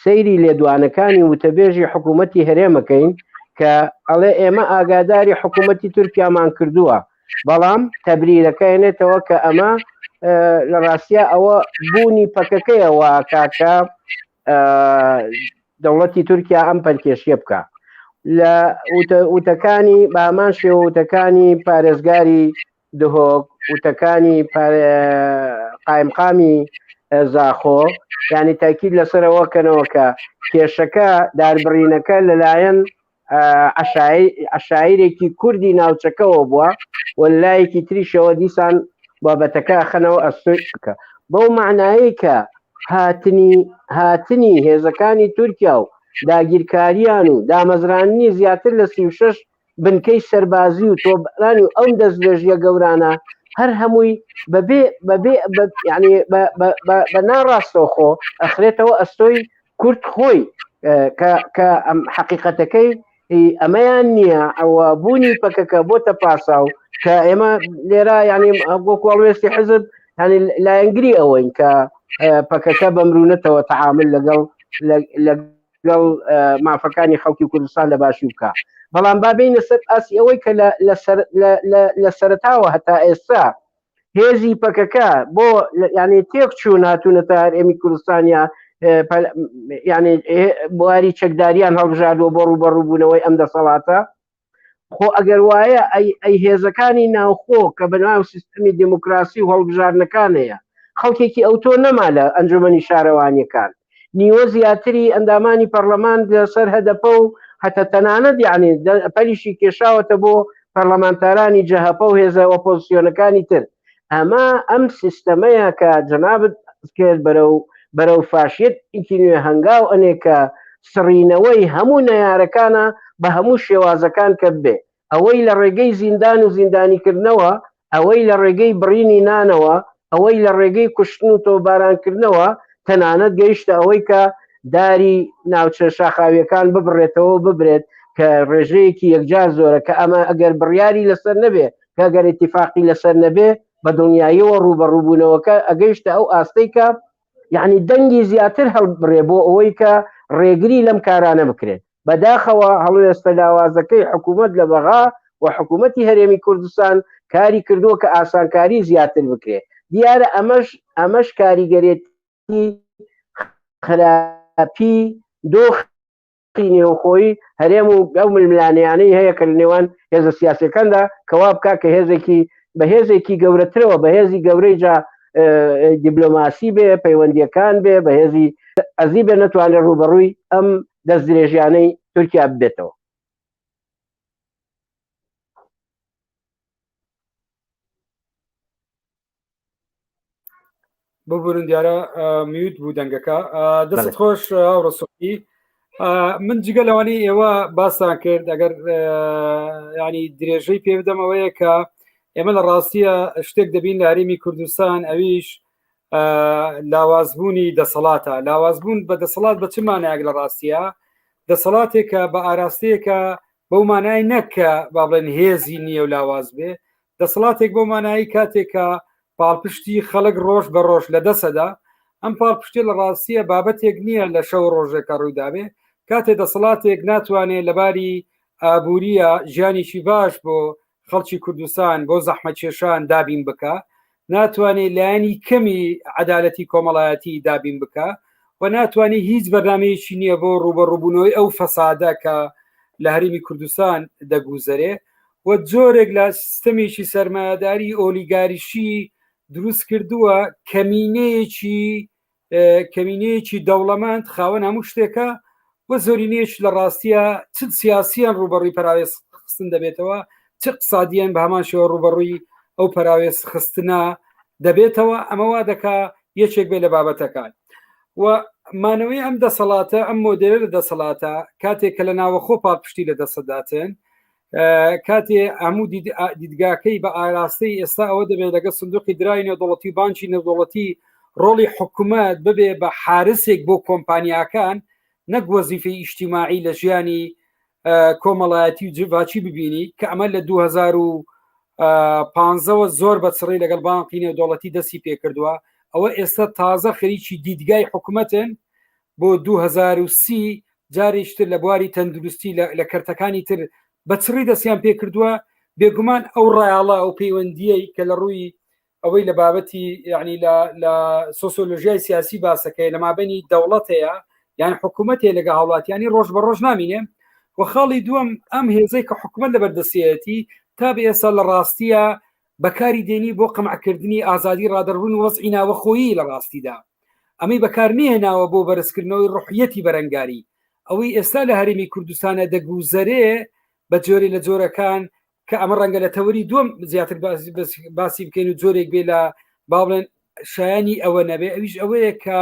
سەیری لێدوانەکانی وتەبێژی حکوومەتی هەرێمەکەین کە ئەڵێ ئێمە ئاگاداری حکوومەتی تورکیامان کردووە بەڵام تەبریرەکە هێنێتەوە کە ئەمە لە ڕاستە ئەوە بوونی پەکەکەیە واکاکە دەوڵەتی تورکیا ئەم پەلکێشیە بکە لە وتەکانی بامان شێوە وتەکانی پارێزگاری دهۆک وتەکانی قایمقامی زاخۆ ینی تاکید لەسەرەوە کەنەوە کە کێشەکە داربڕینەکە لەلایەن عەشایرێکی کوردی ناوچەکەوە بووە و لایەکی تریشەوە دیسان بابەتەکە خەنەوە ئەستۆی بکە بەو معنایەی کە هاتنی هاتنی هێزەکانی تورکیا و داگیرکاریان و دامەزراننی زیاتر لە 36 بنکەی سەربازی و تۆپبارانی و ئەم دەستدرێژیە گەورانە هەر هەمووی بەبێ بەبێ یعنی بە ناڕاستەوخۆ ئەخرێتەوە ئەستۆی کورد خۆی کە ئەم حەقیقەتەکەی ئەمەیان نییە ئەوە بوونی پەکەکە بۆتە پاساو کە ئێمە لێرە ینی وەکو هەڵوێستی حزب ینی لایەنگری ئەوەین کە پەکەکە بەمرونەتەوە تەعامل لەگەڵ لە. لەگەڵ مافەکانی خەڵکی کوردستان لە باشوور بکە بەڵام با بینە سەر ئاسی ئەوەی کە لە سەرتاوە هەتا ئێستا هێزی پەکەکە بۆ یعنی تێک چوون هاتوونەتە هەرێمی کوردستانیا یعنی بواری چەکداریان هەڵبژاردووە بۆ ڕووبەڕووبوونەوەی ئەم دەسەڵاتە خۆ ئەگەر وایە ئەی ئەی هێزەکانی ناوخۆ کە بەناو سیستمی دموکراسی و هەڵبژاردنەکان هەیە خەڵکێکی ئەوتۆ نەما لە ئەنجومەنی شارەوانیەکان نیوە زیاتری ئەندامانی پەرلەمان لەسەر هەدەپە و هەتە تەنانەت یعنی پەلیشی کێشاوەتە بۆ پەرلەمانتارانی جەهەپە و هێزە ئۆپۆزیسیۆنەکانی تر ئەمە ئەم سیستەمەیە کە جەنابت کرد بەرەو بەرەو فاشیەتێکی نوێ هەنگاو ئەنێ کە سڕینەوەی هەموو نەیارەکانە بە هەموو شێوازەکان کە بێ ئەوەی لە ڕێگەی زیندان و زیندانیکردنەوە ئەوەی لە ڕێگەی بڕینی نانەوە ئەوەی لە ڕێگەی کوشتن و تۆبارانکردنەوە تەنانەت گەیشتە ئەوەی کە داری ناوچە شاخاویەکان ببڕێتەوە ببرێت کە ڕێژەیەکی یەکجار زۆرە کە ئەمە ئەگەر بڕیاری لەسەر نەبێ کە گەر ئیتیفاقی لەسەر نەبێ بە دڵنیاییەوە ڕووبەڕووبوونەوەکە ئەگەیشتە ئەو ئاستەی کە یعنی دەنگی زیاتر هەڵبڕێ بۆ ئەوەی کە ڕێگری لەم کارانە بکرێت بەداخەوە هەڵوێستە لاوازەکەی حکوومەت لە بەغا و حکوومەتی هەرێمی کوردستان کاری کردووە کە ئاسانکاری زیاتر بکرێت دیارە ئەمەش ئەمەش کاریگەرێتی خراپی دۆخ دۆخی نێوخۆی هەرێم و ئەو ململانێیانەی هەیە کە لە نێوان هێزە سیاسەکاندا کەوا بکا کە هێزێکی بە هێزێکی گەورەترەوە بە هێزی گەورەی جا دیبلۆماسی بێ پەیوەندیەکان بێ بە هێزی ئەزی بێ نەتوانێت ڕوبەڕووی ئەم دەست درێژیانەی تورکیا ببێتەوە. ببورن دیارە میوت بوو دەنگەکە دەست خۆش ڕسوی من جگە لەوانەی ئێوە باسان کرد ئەگەر ینی درێژەی پێ بدەم ئەوەیە کە ئێمە لە ڕاستیە شتێک دەبین لە هەرێمی کوردستان ئەویش لاوازبوونی دەسەڵاتە لاوازبوون بە دەسەڵات بە چ مانایەک لە ڕاستیە دەسەڵاتێکە بە ئاراستەیەکە بەو مانای نەکە با بڵێن هێزی نییە و لاواز بێ دەسەڵاتێک بۆ مانایی کاتێک کە پاڵپشتی خەڵک ڕۆژ بە ڕۆژ لە دەسەدا ئەم پاڵپشتی لە ڕاستیە بابەتێک نییە لە شەو ڕۆژێکە ڕوودابێ کاتێ دەسەڵاتێک ناتوانێت لەباری ئابووریە ژیانێکی باش بۆ خەڵکی کوردستان بۆ زەحمەتکێشان دابین بکە ناتوانێت لایەنی کەمی عەدالەتی کۆمەڵایەتی دابین بکە و ناتوانێت هیچ بەرنمەیەکی نییە بۆ ڕوبەڕوبوونەوەی ئەو فەسادە کە لە هەرێمی کوردستان دەگوزەرێ و جۆرێک لە سیستەمێکی سەرمایەداری ئۆلیگاریشی دروست کردووە کەمینەیەکی کەمینەیەکی دەوڵەمەند خاوەن هەموو شتێکە و زۆرینەیەش لە ڕاستیە چ سیاسیان ڕوبەڕووی پەراوێز خستن دەبێتەوە چ اقتصادیان بە هەمان شێوە ڕوبەڕووی ئەو پەراوێز خستنە دەبێتەوە ئەمە وا دەکا یەکێک بێ لە بابەتەکان و مانەوەی ئەم دەسەڵاتە ئەم مۆدێلە لە دەسەڵاتە کاتێک کە لە ناوەخۆ پاڵپشتی لە دەسەداتن کاتێ هەموو دیدگاکەی بە ئاراستەی ئێستا ئەوە دەبێت لەگە سندوقی درای نێودەوڵەتی و بانکی نێودەوڵەتی ڕۆڵی حکوومەت ببێ بە حارسێک بۆ کۆمپانیاکان نەک وەزیفەی ئیجتیماعی لە ژیانی کۆمەڵایەتی و جڤاکی ببینی کە ئەمە لە 2015ەوە زۆر بە چڕی لەگەڵ بانقی نێودەوڵەتی دەستی پێکردووە ئەوە ئێستا تازە خەریکی دیدگای حکوومەتن بۆ 2030 جارێکی تر لە بواری تەندروستی لە کەرتەکانی تر بە چڕی دەستیان پێکردووە بێگومان ئەو ڕایاڵە ئەو پەیوەندیەی کە لە ڕووی ئەوەی لە بابەتی یعنی لە سۆسیۆلۆژیای سیاسی باسەکەی لە مابینی دەوڵەتەیە یان حکوومەتێ لەگە هاوڵاتیانی ڕۆژ بە ڕۆژ نامینێ و خاڵی دووەم ئەم هێزەی کە حکوومەت لە بەردەسیەتی تا بە ئێستا لە ڕاستیە بەکاری دێنی بۆ قەمعکردنی ئازادی ڕادەربوون وەزعی ناوەخۆیی لە ڕاستیدا ئەمەی بەکار نهێناوە بۆ بەرزکردنەوەی ڕحیەتی بەرەنگاری ئەوەی ئێستا لە هەرێمی کوردستانە دەگوزەرێ بە جۆرێ لە جۆرەکان کە ئەمە ڕەنگە لە تەوەری دووەم زیاتر باسی بکەین و جۆرێک بێ لە با بڵێن شایانی ئەوە نەبێ ئەویش ئەوەیە کە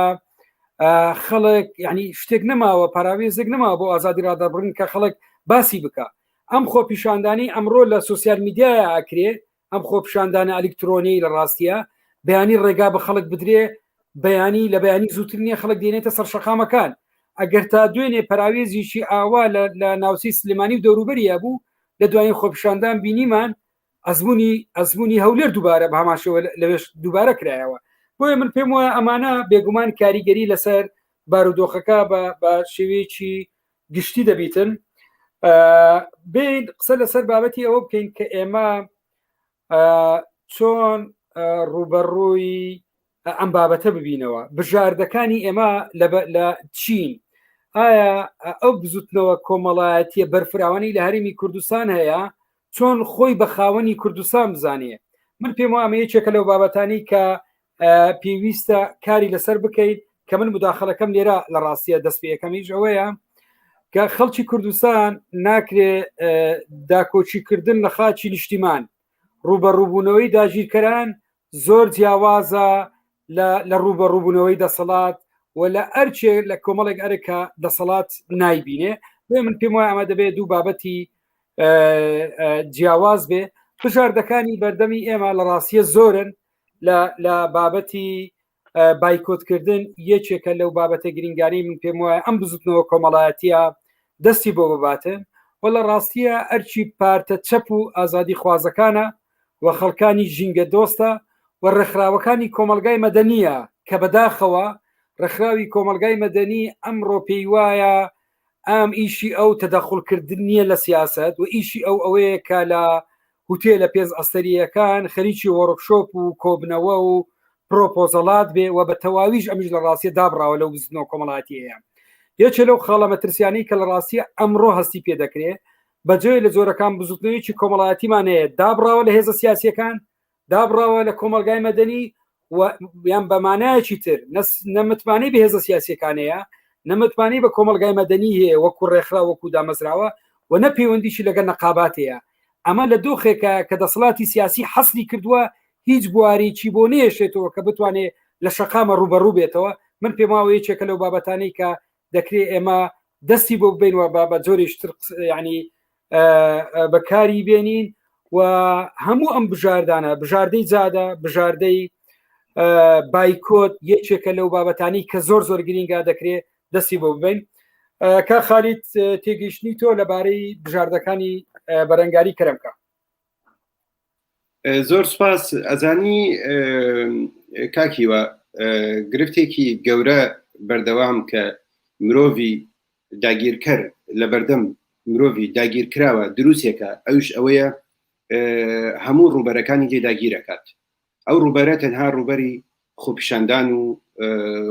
خەڵک یعنی شتێک نەماوە پاراوێزێک نەماوە بۆ ئازادی ڕادەبڕن کە خەڵک باسی بکە ئەم خۆپیشاندانی ئەمڕۆ لە سوسیال میدیایە ئەکرێ ئەم خۆپیشاندانە ئەلیکترۆنیی لە ڕاستیە بەیانی ڕێگا بە خەڵک بدرێ بەیانی لە بەیانی زووتر نییە خەڵک دێنێتە سەر شەقامەکان ئەگەر تا دوێنێ پەراوێزیکی ئاوا لە ناوچەی سلێمانی و دەوروبەری هەبوو لە دوایین خۆپیشاندان بینیمان ئەزمموی ئەزمموی هەولێر دووبارە بە هەمان شێوە لەوێش دووبارە کرایەوە بۆیە من پێم وایە ئەمانە بێگومان کاریگەری لەسەر بارودۆخەکە بە شێوەیەکی گشتی دەبیتن بین قسە لەسەر بابەتی ئەوە بکەین کە ئێمە چۆن ڕوبەڕووی ئەم بابەتە ببینەوە بژاردەکانی ئێمە لە چین ئایا ئەو بزوتنەوە کۆمەڵایەتیە بەرفراوانی لە هەرێمی کوردستان هەیە چۆن خۆی بە خاوەنی کوردستان بزانێ من پێم وامە یەکێکە لەو بابەتانی کە پێویستە کاری لەسەر بکەیت کە من مداخلەکەم لێرە لە ڕاستیە دەست پێەکەمیش ئەوەیە کە خەڵکی کوردستان ناکرێ داکۆچیکردن لە خاچی نیشتیمان ڕوبەڕووبوونەوەی داگیرکەران زۆر جیاوازە لە ڕوبەڕووبوونەوەی دەسەڵات و لە ئەرچێ لە کۆمەڵێک ئەرکە دەسەڵات نایبینێ بۆیە من پێم وایە ئەمە دەبێت دوو بابەتی جیاواز بێ بژاردەکانی بەردەمی ئێمە لە ڕاستیە زۆرن لە بابەتی بایکۆتکردن یەکێکە لەو بابەتە گرنگانەی من پێم وایە ئەم بزوتنەوە کۆمەڵایەتیە دەستی بۆ بباتن و لە ڕاستیە ئەرکی پارتە چەپ و ئازادی خوازەکانە و خەڵکانی ژینگە دۆستە و ڕێکخراوەکانی کۆمەلگای مەدەنیە کە بەداخەوە ڕێکخراوی کۆمەلگای مەدەنی ئەمڕۆ پێی وایە ئەم ئیشی ئەو تەدەخڵکردن نییە لە سیاست و ئیشی ئەو ئەوەیە کە لە هوتێلە پێنج ئەستەرییەکان خەریکی وۆرکشۆپ و کۆبنەوە و پرۆپۆزەڵات بێ و بە تەواویش ئەمیش لە ڕاستیە دابڕاوە لەو بزوتنەوە کۆمەڵایەتیەیە. یەکێ لەو خاڵە مەترسیانەی کە لە ڕاستیە ئەمڕۆ هەستی پێ دەکرێ بە جۆرێ لە جۆرەکان بزوتنەوەیەکی کۆمەڵایەتیمان هەیە دابڕاوە لە هێزە سیاسیەکان دابڕاوە لە کۆمەڵگای مەدەنی و یان بە مانایەکی تر نە متمانەی بە هێزە سیاسیەکان هەیە نە متمانەی بە کۆمەڵگای مەدەنی هەیە وەکو ڕێکخرا وەکو دامەزراوە و نە پەیوەندیشی لەگەڵ نەقابات هەیە ئەمە لە دۆخێکە کە دەسەڵاتی سیاسی حەسری کردووە هیچ بوارێکی بۆ نێشێتەوە کە بتوانێت لە شەقامە ڕوبەڕوو بێتەوە من پێم وایە یەکێکە لەو بابەتانەی کە دەکرێت ئێمە دەستی بۆ ببین و بە جۆرێکی تر ینی بەکاری بێنین و هەموو ئەم بژاردانە بژاردەی جادە بژاردەی بایکۆت یەکێکە لەو بابەتانی کە زۆر زۆر گرینگا دەکرێت دەستی بۆ ببین کا خالیت تێگەیشتنی تۆ لەبارەی بژاردەکانی بەرەنگاری کەرەمکە زۆر سپاس ئەزانی کاکیوە گرفتێکی گەورە بەردەوام کە مرۆڤی داگیرکەر لە بەردەم مرۆڤی داگیرکراوە دروستێکە ئەوش ئەوەیە هەموو ڕووبەرەکانی لێ داگیرەکات ئەو ڕووبەرە تەنها ڕووبەری خۆپیشاندان و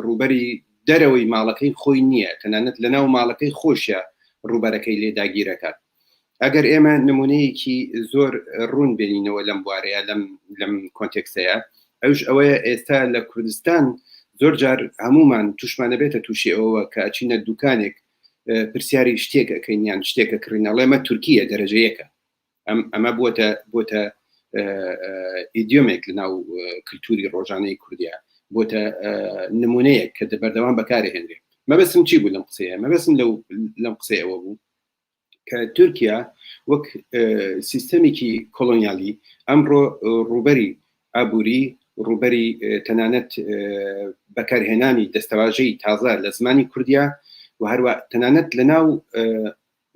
ڕووبەری دەرەوەی ماڵەکەی خۆی نییە، تەنانەت لەناو ماڵەکەی خۆشیا ڕووبەرەکەی لێ داگیرەکات. ئەگەر ئێمە نمونەیەکی زۆر ڕوون بێنینەوە لەم بوارەیە لەم لەم کۆنتێکستەیە ئەوش ئەوەیە ئێستا لە کوردستان زۆر جار هەمومان توشمانە بێتە تووشی ئەوەوە کە ئەچینە دوکانێک پرسیاری شتێک ئەکەین یان شتێکە کڕین ئەڵێمە تورکیە دەرەجە یەکە ئەم ئەمە بووەتە بۆتە ئیدیۆمێک لە ناو کللتوری ڕۆژانەی کوردیا بۆتە نمونەیەک کە بەردەوام بەکارهێنرێ مەبەستم چی بوو لەم قسەیە مەبەستم لەو لەم قسەیەوە بوو کە تورکیا وەک سیستەمێکی کۆلۆنیالی ئەمڕۆ ڕووبەری ئابووری ڕووبەری تەنانەت بەکارهێنانی دەستەواژەی تازە لە زمانی کوردیا و هەروە تەنانەت لە ناو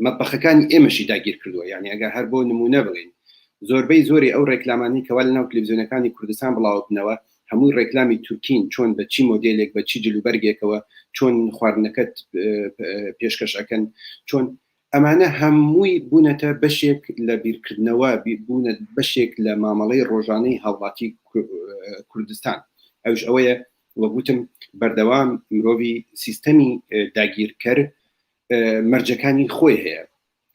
مەتبەخەکانی ئێمەشی داگیر کردووە یانی ئەگەر هەر بۆ نموونە بڵێین زۆربەی زۆری ئەو ڕێکلامانەی کەوا لەناو تلویزیۆنەکانی کوردستان بڵاوبنەوە هەمووی ڕێکلامی تورکین چۆن بە چی مۆدێلێک بە چی جلوبەرگێکەوە چۆن خواردنەکەت پێشکەش ئەکەن چۆن ئەمانە هەمووی بوونەتە بەشێک لە بیرکردنەوە بوونە بەشێک لە مامەڵەی ڕۆژانەی هاوڵاتی کوردستان ئەوش ئەوەیە وەگوتم بەردەوام مرۆڤی سیستەمی داگیرکەر مەرجەکانی خۆی هەیە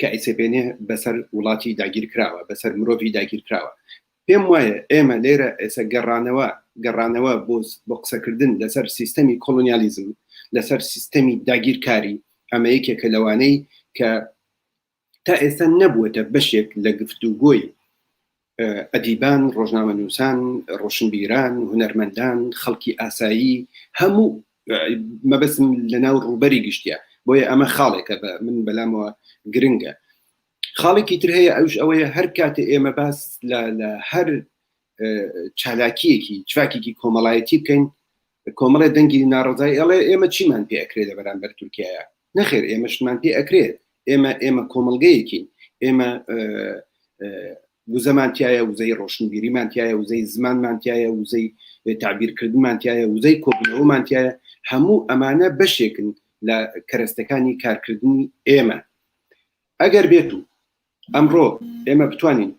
کە ئەیسەپێنێ بەسەر وڵاتی داگیرکراوە بەسەر مرۆڤی داگیرکراوە پێم وایە ئێمە لێرە ئێستا گەڕانەوە گەڕانەوە بۆ بۆ قسەکردن لەسەر سیستەمی کۆلۆنیالیزم لەسەر سیستەمی داگیرکاری ئەمە یەکێکە لەوانەی کە تا ئێستا نەبووەتە بەشێک لە گفتوگۆی ئەدیبان، ڕۆژنامەنووسان، ڕۆشنبیران، هونەرمەندان، خەڵکی ئاسایی، هەموو مەبەستم لەناو ڕووبەری گشتیە، بۆیە ئەمە خاڵێکە بە من بەلامەوە گرنگە. خاڵێکی تر هەیە ئەوش ئەوەیە هەر کاتێ ئێمە باس لە لە هەر چالاکیەکی چاکێکی کۆمەڵایەتی بکەین کۆمەڵێ دەنگی ناڕزای ئەڵێ ئێمە چیمان پێ ئەکرێ لە بەرامبەر تورکایە نەخێر ئێمە شتمان پێ ئەکرێت ئێمە ئێمە کۆمەڵگەیەکین ئێمە وزەمان تایە وزەی ڕۆشنبیریمان تایە وزەی زمانمان تایە وزەی تعبیرکردنمان تایە وزەی کۆبوونەوەمان تایە. هەموو ئەمانە بەشێکن لە کەرەستەکانی کارکردنی ئێمە. ئەگەر بێت و ئەمڕۆ ئێمە بتوانین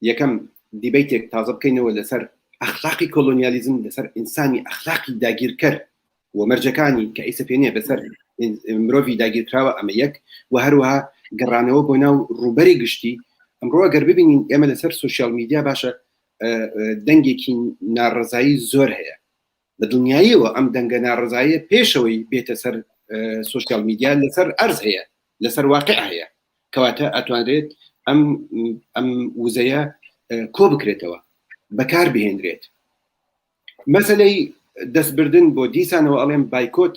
یەکەم دیبەیتێک تازە بکەینەوە لەسەر ئەخلاقی کۆلۆنیالیزم، لەسەر ئینسانی ئەخلاقی داگیرکەر و مەرجەکانی کە ئەیسەپێنێ بەسەر مرۆڤی داگیرکراوە، ئەمە یەک، و هەروەها گەڕانەوە بۆ ناو ڕووبەری گشتی. ئەمڕۆ ئەگەر ببینین ئێمە لەسەر سۆشیال میدیا باشە دەنگێکی ناڕەزایی زۆر هەیە، بە دڵنیاییەوە ئەم دەنگە ناڕەزاییە پێشەوەی بێتە سەر سۆشیال میدیا لەسەر ئەرز هەیە، لەسەر واقع هەیە، کەواتە ئەتوانرێت ئەم ئەم وزەیە کۆ بکرێتەوە، بەکار بهێنرێت. مەسلەی دەستبردن بۆ دیسانەوە ئەڵێم بایکۆت،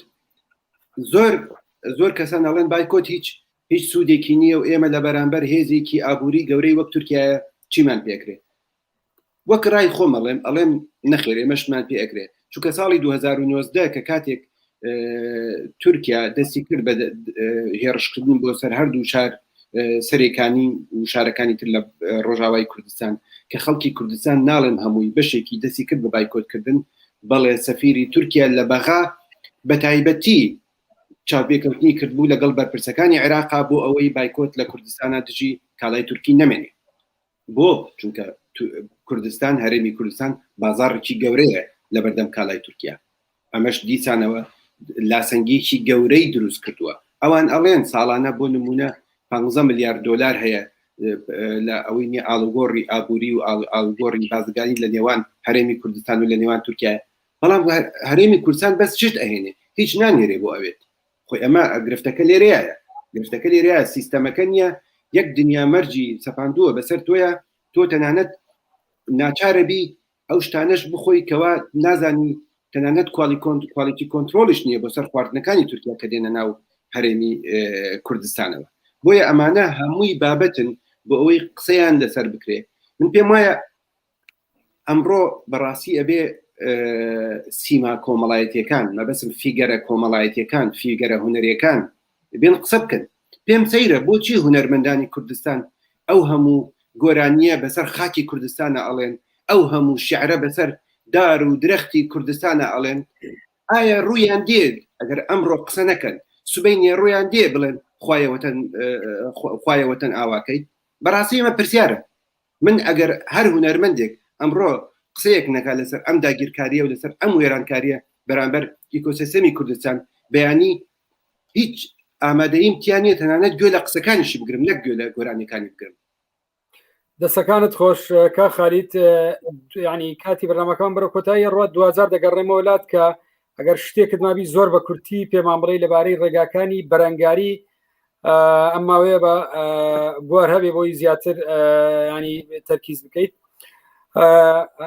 زۆر زۆر کەسان ئەڵێن بایکۆت هیچ هیچ سوودێکی نییە و ئێمە لە بەرامبەر هێزێکی ئابووری گەورەی وەک تورکایە چیمان پێکرێت. وەک ڕای خۆم ئەڵێم، ئەڵێم نەخێر ئێمەشمان پێ ئەکرێ، چونکە ساڵی 2019 کە کاتێک تورکیا دەستی کرد بە هێڕشکردن بۆ سەر هەردوو شار سەرێکانی و شارەکانی تر لە ڕۆژاوای کوردستان، کە خەڵکی کوردستان ناڵێم هەمووی، بەشێکی دەستی کرد بە بایکۆتکردن، بەڵێ سەفیری تورکیا لە بەغا بە تایبەتی چاوپێکەوتنی کردبوو لەگەڵ بەرپرسەکانی عێراقا بۆ ئەوەی بایکۆت لە کوردستانە دژی کاڵای تورکی نەمێنێ. بۆ؟ چونکە کوردستان، هەرێمی کوردستان بازاڕێکی گەورەیە لەبەردەم کالای تورکیا. ئەمەش دیسانەوە لاسەنگیەکی گەورەی دروست کردووە. ئەوان ئەڵێن ساڵانە بۆ نمونە 15 ملیار دۆلار هەیە لە ئەوەی نیە ئاڵوگۆڕی ئابووری و ئاڵوگۆڕی بازرگانی لە نێوان هەرێمی کوردستان و لە نێوان تورکیا، بەڵام هەرێمی کوردستان بەس شت ئەهێنێ، هیچ نانێرێ بۆ ئەوێت. خۆی ئەمە گرفتەکە لێرەیە، گرفتەکە لێرەیە سیستەمەکە نییە، یەک دنیا مەرجی سەپاندووە بەسەر تۆیە، تۆ تەنانەت ناچارە بی ئەو شتانەش بخۆی کەوا نازانی، تەنانەت quality control یش نییە بۆ سەر خواردنەکانی تورکیا کە دێنە ناو هەرێمی کوردستانەوە. بۆیە ئەمانە هەمووی بابەتن بۆ ئەوەی قسەیان لەسەر بکرێ. من پێم وایە ئەمڕۆ بەڕاستی ئەبێ سیما کۆمەڵایەتیەکان، مەبەسم فیگەرە کۆمەڵایەتیەکان، فیگەرە هونەریەکان بێن قسە بکەن. پێم سەیرە بۆچی هونەرمەندانی کوردستان ئەو هەموو گۆرانیە بەسەر خاکی کوردستانە ئەڵێن، ئەو هەموو شعرە بەسەر دار و درەختی کوردستانە ئەڵێن. ئایا ڕوویان دێ ئەگەر ئەمڕۆ قسە نەکەن سبەینێ ڕوویان دێ بڵێن خوایە وەتەن، خوایە وەتەن ئاواکەی؟ بەڕاستی ئەمە پرسیارە. من ئەگەر هەر هونەرمەندێک ئەمڕۆ قسەیەک نەکات لەسەر ئەم داگیرکاریە و لەسەر ئەم وێرانکاریە بەرامبەر ئیکۆسیستەمی کوردستان، بەیانی هیچ ئامادەییم تیا نییە تەنانەت گوێ لە قسەکانیشی بگرم نەک گوێ لە گۆرانیەکانی بگرم. دەسەکانت خۆش کا خالید. ینی کاتی بەرنامەکان بەرە کۆتایی ڕوات، دوجار دەگەڕێمەوە لات کە ئەگەر شتێکت مابی زۆر بە کورتی پێمان بڵێ لەبارەی ڕێگاکانی بەرەنگاری ئەم ماوەیە بە بوار هەبێ بۆی زیاتر ینی تەرکیز بکەیت.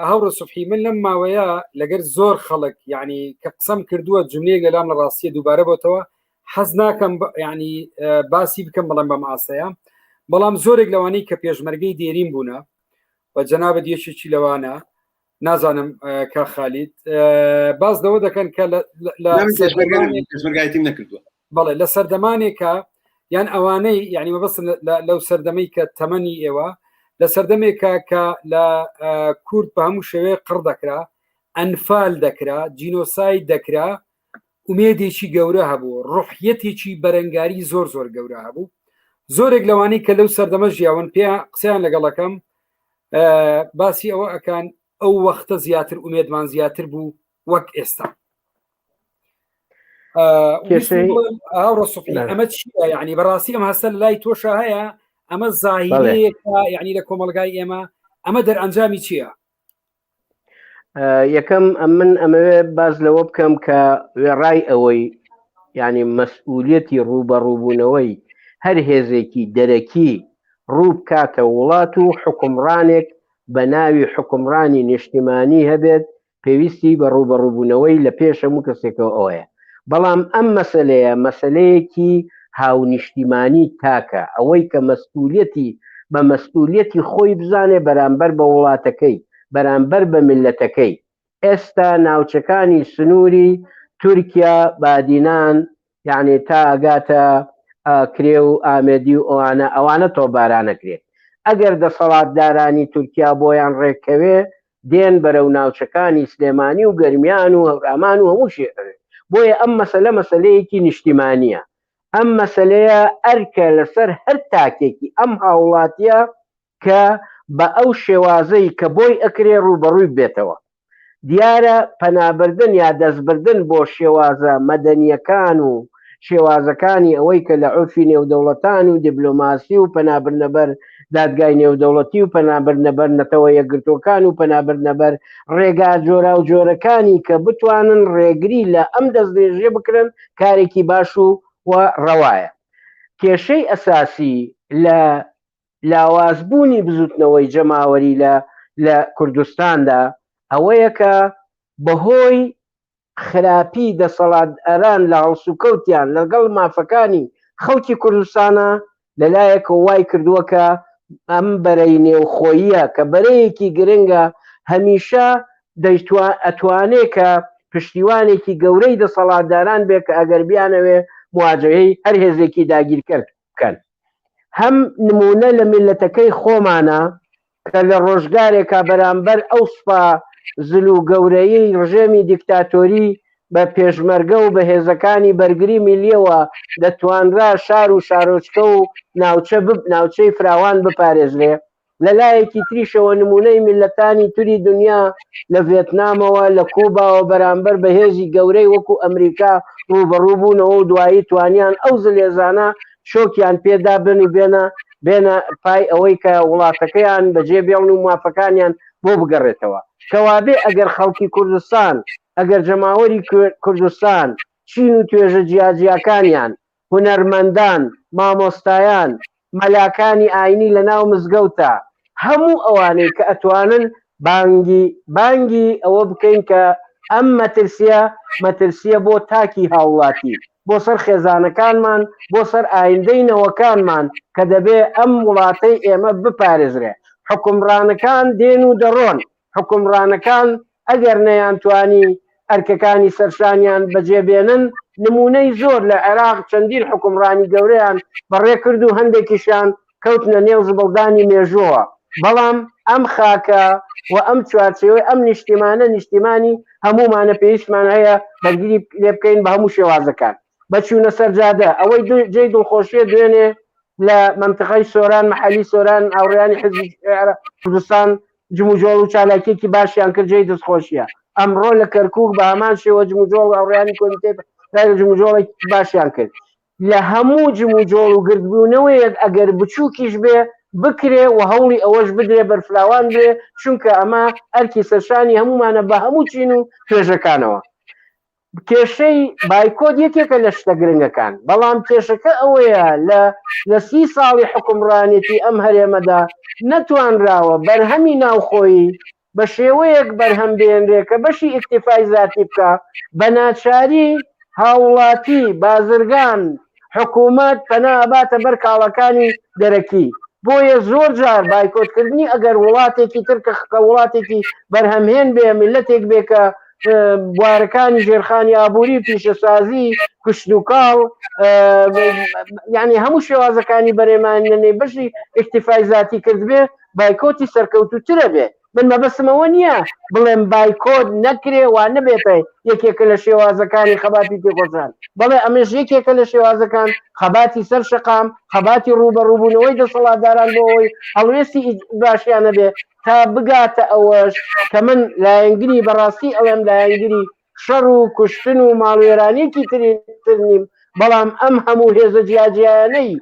هاوڕێ سوبحی، من لەم ماوەیە لەگەر زۆر خەڵک ینی کە قسەم کردووە جملەیەک لەلام لە ڕاستیە دووبارە بۆتەوە، حەز ناکەم ینی باسی بکەم بەڵام بەم ئاسەیە، بەڵام زۆرێک لەوانەی کە پێشمەرگەی دێرین بوونە و جەنابەت یەکێکی لەوانە، نازانم کا خالید، باس لەوە دەکەن کە لە پێشمەرگایەتیم نەکردووە. بەڵێ لە سەردەمانێکە یان ئەوانەی یعنی مەبەستم لەو سەردەمەی کە تەمەنی ئێوە لە سەردەمێکە کە لە کورد بە هەموو شێوەیە قڕ دەکرا، ئەنفال دەکرا، جینۆساید دەکرا، ئومێدێکی گەورە هەبوو، ڕوحیەتێکی بەرەنگاری زۆر زۆر گەورە هەبوو. زۆرێک لەوانەی کە لەو سەردەمە ژیاون پێ قسەیان لەگەڵەکەم باسی ئەوە ئەکان ئەو وەختە زیاتر ئومێدمان زیاتر بوو وەک ئێستا. ئەمە چیە؟ یعنی بەڕاستی ئەم هەستە لای تۆشە هەیە؟ ئەمە زاهیرەیەکە یعنی لە کۆمەلگای ئێمە؟ ئەمە دەرئەنجامی چییە؟ یەکەم من ئەمەوێ باز لەوە بکەم کە وێڕای ئەوەی یعنی مەسئولیەتی ڕووبەڕووبوونەوەی هەر هێزێکی دەرەکی ڕوو بکاتە وڵات و حکومڕانێک بە ناوی حکومڕانی نیشتیمانی هەبێت پێویستی بە ڕووبەڕووبوونەوەی لە پێش هەموو کەسێکەوە ئەوەیە. بەڵام ئەم مەسەلەیە مەسەلەیەکی هاونیشتیمانی تاکە، ئەوەی کە مەسئولیەتی بە مەسئولیەتی خۆی بزانێ بەرامبەر بە وڵاتەکەی، بەرامبەر بە میللەتەکەی. ئێستا ناوچەکانی سنووری تورکیا، بادینان، یعنی تا ئەگاتە ئاکرێ و ئامێدی و ئەوانە ئەوانە تۆپبارانەکرێ. ئەگەر دەسەڵاتدارانی تورکیا بۆیان ڕێککەوێ دێن بەرەو ناوچەکانی سلێمانی و گەرمیان و هەورامان و هەموو شێ. بۆیە ئەم مەسەلە مەسەلەیەکی نیشتیمانییە، ئەم مەسەلەیە ئەرکە لەسەر هەر تاکێکی ئەم هاوڵاتیە کە بە ئەو شێوازەی کە بۆی ئەکرێ ڕووبەڕووی ببێتەوە. دیارە پەنابردن یا دەستبردن بۆ شێوازە مەدەنییەکان و شێوازەکانی ئەوەی کە لە عورفی نێودەوڵەتان و دیبلۆماسی و پەنابردنە بەر دادگای نێودەوڵەتی و پەنابردنە بەر نەتەوە یەکگرتووەکان و پەنابردنە بەر ڕێگا جۆراوجۆرەکانی کە بتوانن ڕێگری لە ئەم دەستدرێژیە بکرن کارێکی باش و و ڕەوایە. کێشەی ئەساسی لە لاوازبوونی بزوتنەوەی جەماوەری لە لە کوردستاندا ئەوەیە کە بەهۆی خراپی دەسەڵاتداران لە هەڵسوکەوتیان لەگەڵ مافەکانی خەڵکی کوردستانە لەلایەکەوە وای کردووە کە ئەم بەرەی نێوخۆییە کە بەرەیەکی گرنگە هەمیشە ئەتوانێ کە پشتیوانێکی گەورەی دەسەڵاتداران بێ کە ئەگەر بیانەوێ مواجهەی هەر هێزێکی داگیرکەر بکەن. هەم نموونە لە میللەتەکەی خۆمانە کە لە ڕۆژگارێکا بەرامبەر ئەو سوپا زل و گەورەیەی ڕژێمی دیکتاتۆری بە پێشمەرگە و بە هێزەکانی بەرگری میللیەوە دەتوانرا شار و شارۆچکە و ناوچە ناوچەی فراوان بپارێزرێ. لە لایەکی تریشەوە نموونەی میللەتانی تری دنیا لە ڤێتنامەوە، لە کوباوە بەرامبەر بە هێزی گەورەی وەکو ئەمریکا ڕووبەڕوو بوونەوە و دوایی توانیان ئەو زلهێزانە شۆکیان پێ دابن و بێنە بێنە پای ئەوەی کە وڵاتەکەیان بەجێ بێڵن و مافەکانیان بۆ بگەڕێتەوە. کەوابێ ئەگەر خەڵکی کوردستان، ئەگەر جەماوەری کوردستان، چین و توێژە جیاجیاکانیان، هونەرمەندان، مامۆستایان، مەلاکانی ئاینی لە ناو مزگەوتا، هەموو ئەوانەی کە ئەتوانن بانگی بانگی ئەوە بکەین کە ئەم مەترسیە مەترسیە بۆ تاکی هاوڵاتی، بۆ سەر خێزانەکانمان، بۆ سەر ئایندەی نەوەکانمان کە دەبێ ئەم وڵاتەی ئێمە بپارێزرێ. حوکمڕانەکان دێن و دەڕۆن، حوکمڕانەکان ئەگەر نەیانتوانی ئەرکەکانی سەرشانیان بەجێ بێنن، نموونەی زۆر لە عێراق چەندین حوکمڕانی گەورەیان بەڕێکرد و هەندێکیشیان کەوتنە نێو زبڵدانی مێژووەوە، بەڵام ئەم خاکە و ئەم چوارچێوەی ئەم نیشتیمانە نیشتیمانی هەموومانە پێویستمان هەیە بەرگری لێ بکەین بە هەموو شێوازەکان بە چوونە سەر جادە ئەوەی جێی دڵخۆشیە دوێنێ لە مەنتقەی سۆران محەلی سۆران هاوڕێیانی حزبی کوردستان جموجۆڵ و چالاکیەکی باشیان کرد جێی دەستخۆشیە ئەمڕۆ لە کەرکک بە هەمان شێوە جموجۆڵ هاوڕێیانی کۆمیتەی جموجۆڵێکی باشیان کرد لە هەموو جموجۆڵ و گردبوونەوەیەک ئەگەر بچووکیش بێ بکرێ و هەوڵی ئەوەش بدرێ بەرفراوان بێ چونکە ئەمە ئەرکی سەرشانی هەموومانە بە هەموو چین و توێژەکانەوە. کێشەی بایکۆت یەکێکە لە شتە گرنگەکان بەڵام کێشەکە ئەوەیە لە لە سی ساڵی حکومڕانێتی ئەم هەرێمەدا نەتوانراوە بەرهەمی ناوخۆیی بە شێوەیەک بەرهەم بێنرێ کە بەشی ئیکتیفای زاتی بکا، بە ناچاری هاوڵاتی، بازرگان، حکوومەت پەنا ئەباتە بەر کاڵاکانی دەرەکی. بۆیە زۆر جار بایکۆتکردنی ئەگەر وڵاتێکی تر کە وڵاتێکی بەرهەمهێن بێ، میللەتێک بێ کە بوارەکانی ژێرخانی ئابووری، پیشەسازی، کشتوکاڵ، یانی هەموو شێوازەکانی بەرهەمهێنانی بەشی ئیکتیفای زاتی کردبێ، بایکۆتی سەرکەوتووترە بێ. من مەبەستم ئەوە نییە بڵێم بایکۆت نەکرێ وا نەبێتە یەکێکە لە شێوازەکانی خەباتی تێکۆشان بەڵێ ئەمەش یەکێکە لە شێوازەکان خەباتی سەر شەقام خەباتی ڕووبەڕووبوونەوەی دەسەڵاتداران بۆ ئەوەی هەڵوێستی باشیان هەبێ تا بگاتە ئەوەش کە من لایەنگری بەڕاستی ئەڵێم لایەنگری شەڕ و کوشتن و ماڵوێرانیەکی تر نیم بەڵام ئەم هەموو هێزە جیاجیایانەی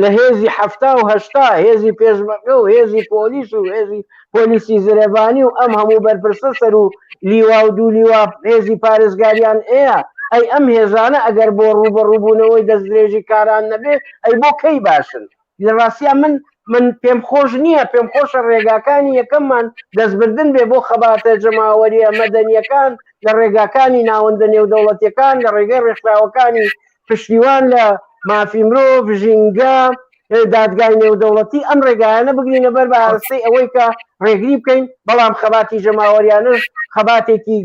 لە هێزی 70 و 80 هێزی پێشمەرگە و هێزی پۆلیس و هێزی پۆلیسی زرێبانی و ئەم هەموو بەرپرسە سەر و لیوا و دوو لیوا هێزی پارێزگاریان ئەیە ئەی ئەم هێزانە ئەگەر بۆ ڕووبەڕووبوونەوەی دەستدرێژی کاران نەبێ ئەی بۆ کەی باشن لە ڕاستیا من من پێم خۆش نییە پێم خۆشە ڕێگاکانی یەکەممان دەستبردن بێ بۆ خەباتە جەماوەریە مەدەنیەکان لە ڕێگاکانی ناوەندە نێودەوڵەتیەکان لە ڕێگەی ڕێکخراوەکانی پشتیوان لە مافی مرۆڤ، ژینگە، دادگای نێودەوڵەتی ئەم ڕێگایانە بگرینە بەر بە ئاراستەی ئەوەی کە ڕێگری بکەین، بەڵام خەباتی جەماوەریانەش خەباتێکی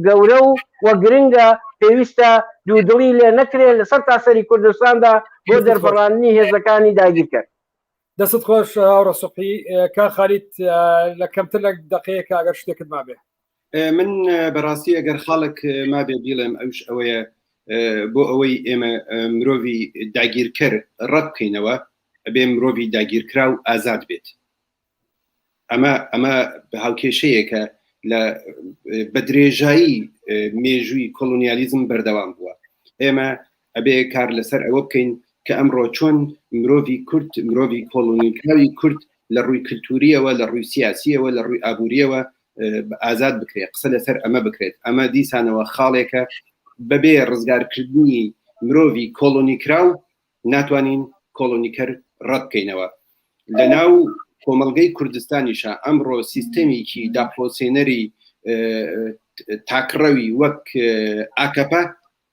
گەورە و و گرنگە، پێویستە دوودڵی لێ نەکرێ لە سەرتاسەری کوردستاندا بۆ دەرپەڕاندنی هێزەکانی داگیرکەر. دەستت خۆش هاوڕێ سوبحی. کاک خالید لە کەمتر لە دەقەیەکە ئەگەر شتێکت مابێ. من بەڕاستی ئەگەر خاڵک مابێ بیڵێم ئەوش ئەوەیە بۆ ئەوەی ئێمە مرۆڤی داگیرکەر ڕەت بکەینەوە ئەبێ مرۆڤی داگیرکراو ئازاد بێت ئەمە ئەمە هاوکێشەیەکە لە بە درێژایی مێژووی کۆلۆنیالیزم بەردەوام بووە ئێمە ئەبێ کار لەسەر ئەوە بکەین کە ئەمڕۆ چۆن مرۆڤی کورد مرۆڤی کۆلۆنیکراوی کورد لە ڕووی کللتوریەوە لە ڕووی سیاسیەوە لە ڕووی ئابووریەوە ئازاد بکرێت قسە لەسەر ئەمە بکرێت ئەمە دیسانەوە خاڵێکە بەبێ ڕزگارکردنی مرۆڤی کۆلۆنیکراو ناتوانین کۆڵۆنیکەر ڕەت بکەینەوە. لە ناو کۆمەڵگەی کوردستانیشا ئەمڕۆ سیستەمێکی داپڵۆسێنەری تاکڕەوی وەک ئاکەپە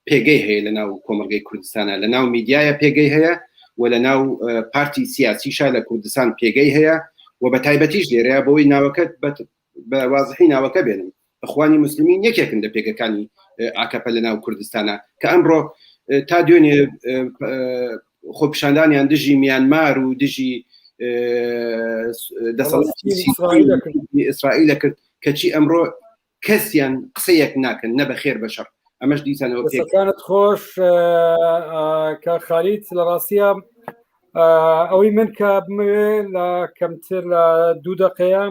پێگەی هەیە لە ناو کۆمەڵگەی کوردستانە لە ناو میدیایە پێگەی هەیە و لە ناو پارتی سیاسیشا لە کوردستان پێگەی هەیە و بە تایبەتیش لێرەیە بۆی ناوەکەت بە وازحی ناوەکە بێنم ئەخوانی مسلمین یەکێکن لە پێگەکانی ئاکەپە لە ناو کوردستانە کە ئەمڕۆ تا دوێنێ خۆپیشاندانیان دژی میانمار و دژی دەسەڵاتی ئیسرائیل کرد کەچی ئەمڕۆ کەسیان قسەیەک ناکەن نە بە خێر بەشەڕ ئەمەش دیسانەوە پێکانت خۆش کە خالیت لە ڕاستیە ئەوەی من کە بمەوێ لە کەمتر لە دوو دقەیە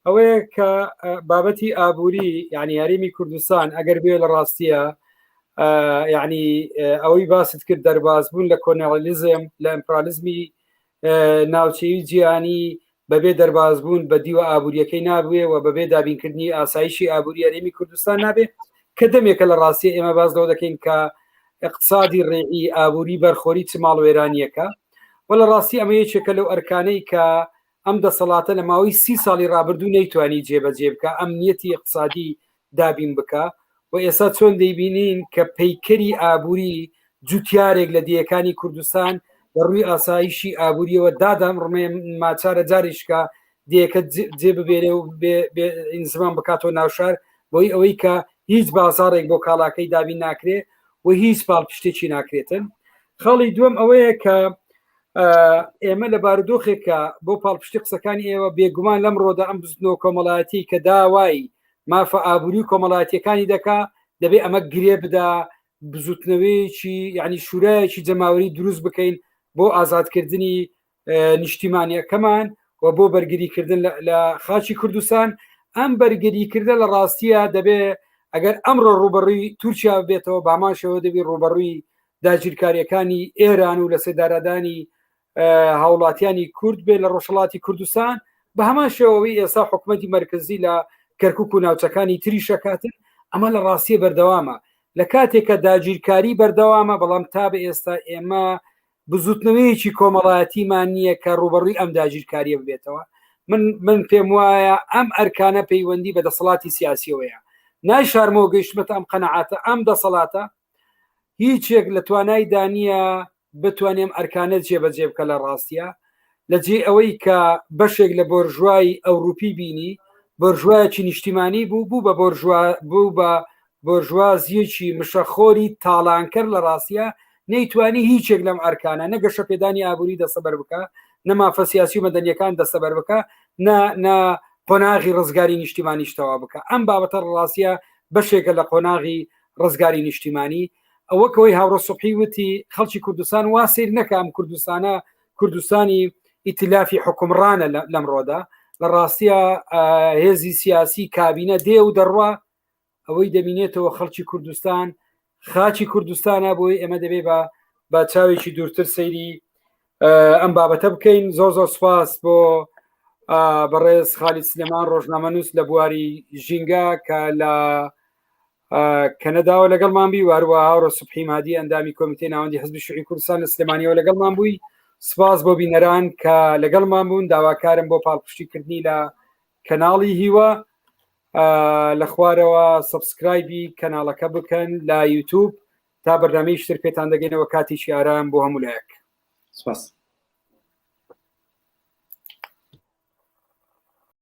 ئەوەیە کە بابەتی ئابووری یعنی هەرێمی کوردستان ئەگەر بێ لە ڕاستیە یعنی ئەوەی باست کرد دەرباز بوون لە کۆنەڵیزم لە ئەمپرالیزمی ناوچەی جیهانی بەبێ دەرباز بوون بە دیوە ئابوووریەکەی نابوێ و بەبێ دابینکردنی ئاسایشی ئابووری هەرێمی کوردستان نابێ کە دەمێکە لە ڕاستیە ئێمە باز لەوە دەکەین کە اقتصادی ڕێعی ئابووری بەرخۆری چ ماڵوێرانیەکە و لە ڕاستی ئەمە یەکێکە لەو ئەرکانەی کە ئەم دەسەڵاتە لە ماوەی سی ساڵی ڕابردوو نەیتوانی جێبەجێ بکە ئەمنیەتی اقتصادی دابین بکە و ئێستا چۆن دەیبینین کە پەیکەری ئابووری جوتیارێک لە دێیەکانی کوردستان لە ڕووی ئاسایشی ئابووریەوە دادەم ڕمێ ماچارە جاریشکە دێکە جێ ببێنێ و ئینزمان بکاتەوە ناوشار بۆی ئەوەی کە هیچ بازاڕێک بۆ کاڵاکەی دابین ناکرێ و هیچ پاڵپشتێکی ناکرێتن خاڵی دووەم ئەوەیە کە ئێمە لە بارودۆخێکە بۆ پاڵپشتی قسەکانی ئێوە بێگومان لەم ڕۆدا ئەم بزنەوە کۆمەڵایەتی کە داوای مافە ئابووری و کۆمەڵایەتیەکانی دەکا دەبێ ئەمە گرێ بدا بزوتنەوەیەکی یعنی شورایەکی جەماوەری دروست بکەین بۆ ئازادکردنی نیشتیمانیەکەمان و بۆ بەرگریکردن لە خاچی کوردستان ئەم بەرگریکردە لە ڕاستیە دەبێ ئەگەر ئەمڕۆ ڕوبەڕووی تورکیا بێتەوە بامان شێوە دەبی ڕوبەڕووی داگیرکاریەکانی ئێران و لە سێدارەدانی هاوڵاتیانی کورد بێ لە ڕۆژهڵاتی کوردستان بە هەمان شێوەوەی ئێستا حکوومەتی مرکزی لە کەرکک و ناوچەکانی تری شەکاتن ئەمە لە ڕاستیە بەردەوامە لە کاتێک کە داگیرکاری بەردەوامە بەڵام تا بە ئێستا ئێمە بزوتنەوەیەکی کۆمەڵایەتیمان نییە کە ڕوبەڕووی ئەم داگیرکاریە ببێتەوە من من پێم وایە ئەم ئەرکانە پەیوەندی بە دەسەڵاتی سیاسیەوەیە نایشارمەوە گەیشتمەتە ئەم قەنەعاتە ئەم دەسەڵاتە هیچێک لە توانایدا نییە بتوانێ ئەم ئەرکانە جێبەجێ بکە لە ڕاستە لە جێ ئەوەی کە بەشێک لە بۆرژوای ئەوروپی بینی بۆرژوایەکی نیشتیمانی بوو بوو بە بۆرژوا بوو بە بۆرژوازیەکی مشەخۆری تاڵانکەر لە ڕاستە نەیتوانی هیچێک لەم ئەرکانە نە گەشەپێدانی ئابووری دەستەبەر بکە نە مافە سیاسی و مەدەنیەکان دەستەبەر بکە نە نە قۆناغی ڕزگاری نیشتیمانیشتەوە بکە ئەم بابەتە ڕاستە بەشێکە لە قۆناغی ڕزگاری نیشتیمانی ئەوە کەەوەی هاوڕە سوبحی وتی خەڵکی کوردستان وا سیر نەکە ئەم کوردستانە کوردستانی ئیتلافی حکومڕانە لەمڕۆدا لە ڕاستیە هێزی سیاسی کابینە دێ و دەڕوا ئەوەی دەبینێتەوە خەڵکی کوردستان خاچی کوردستانە بۆی ئێمە دەبێ بە بە چاوێکی دوورتر سەیری ئەم بابەتە بکەین زۆر زۆر سپاس بۆ بەڕێز خالی سلێمان ڕۆژنامەنووس لە بواری ژینگە کە لە کەنەداوە لەگەڵمان بی واروە هاوڕە سوبحی مادی ئەندامی کۆمیتەی ناوەندی حزبی شوعی کوردستان لە سلێمانیەوە لەگەڵمان بووی سپاس بۆ بینەران کە لەگەڵمان بوون داواکارم بۆ پاڵپشتیکردنی لە کەناڵی هیوا لە خوارەوە subscribe ی کەناڵەکە بکەن لە یوتوب تا بەرنامەی شتر پێتان دەگەینەوە کاتێکی ئارام بۆ هەموو لایەک سپاس.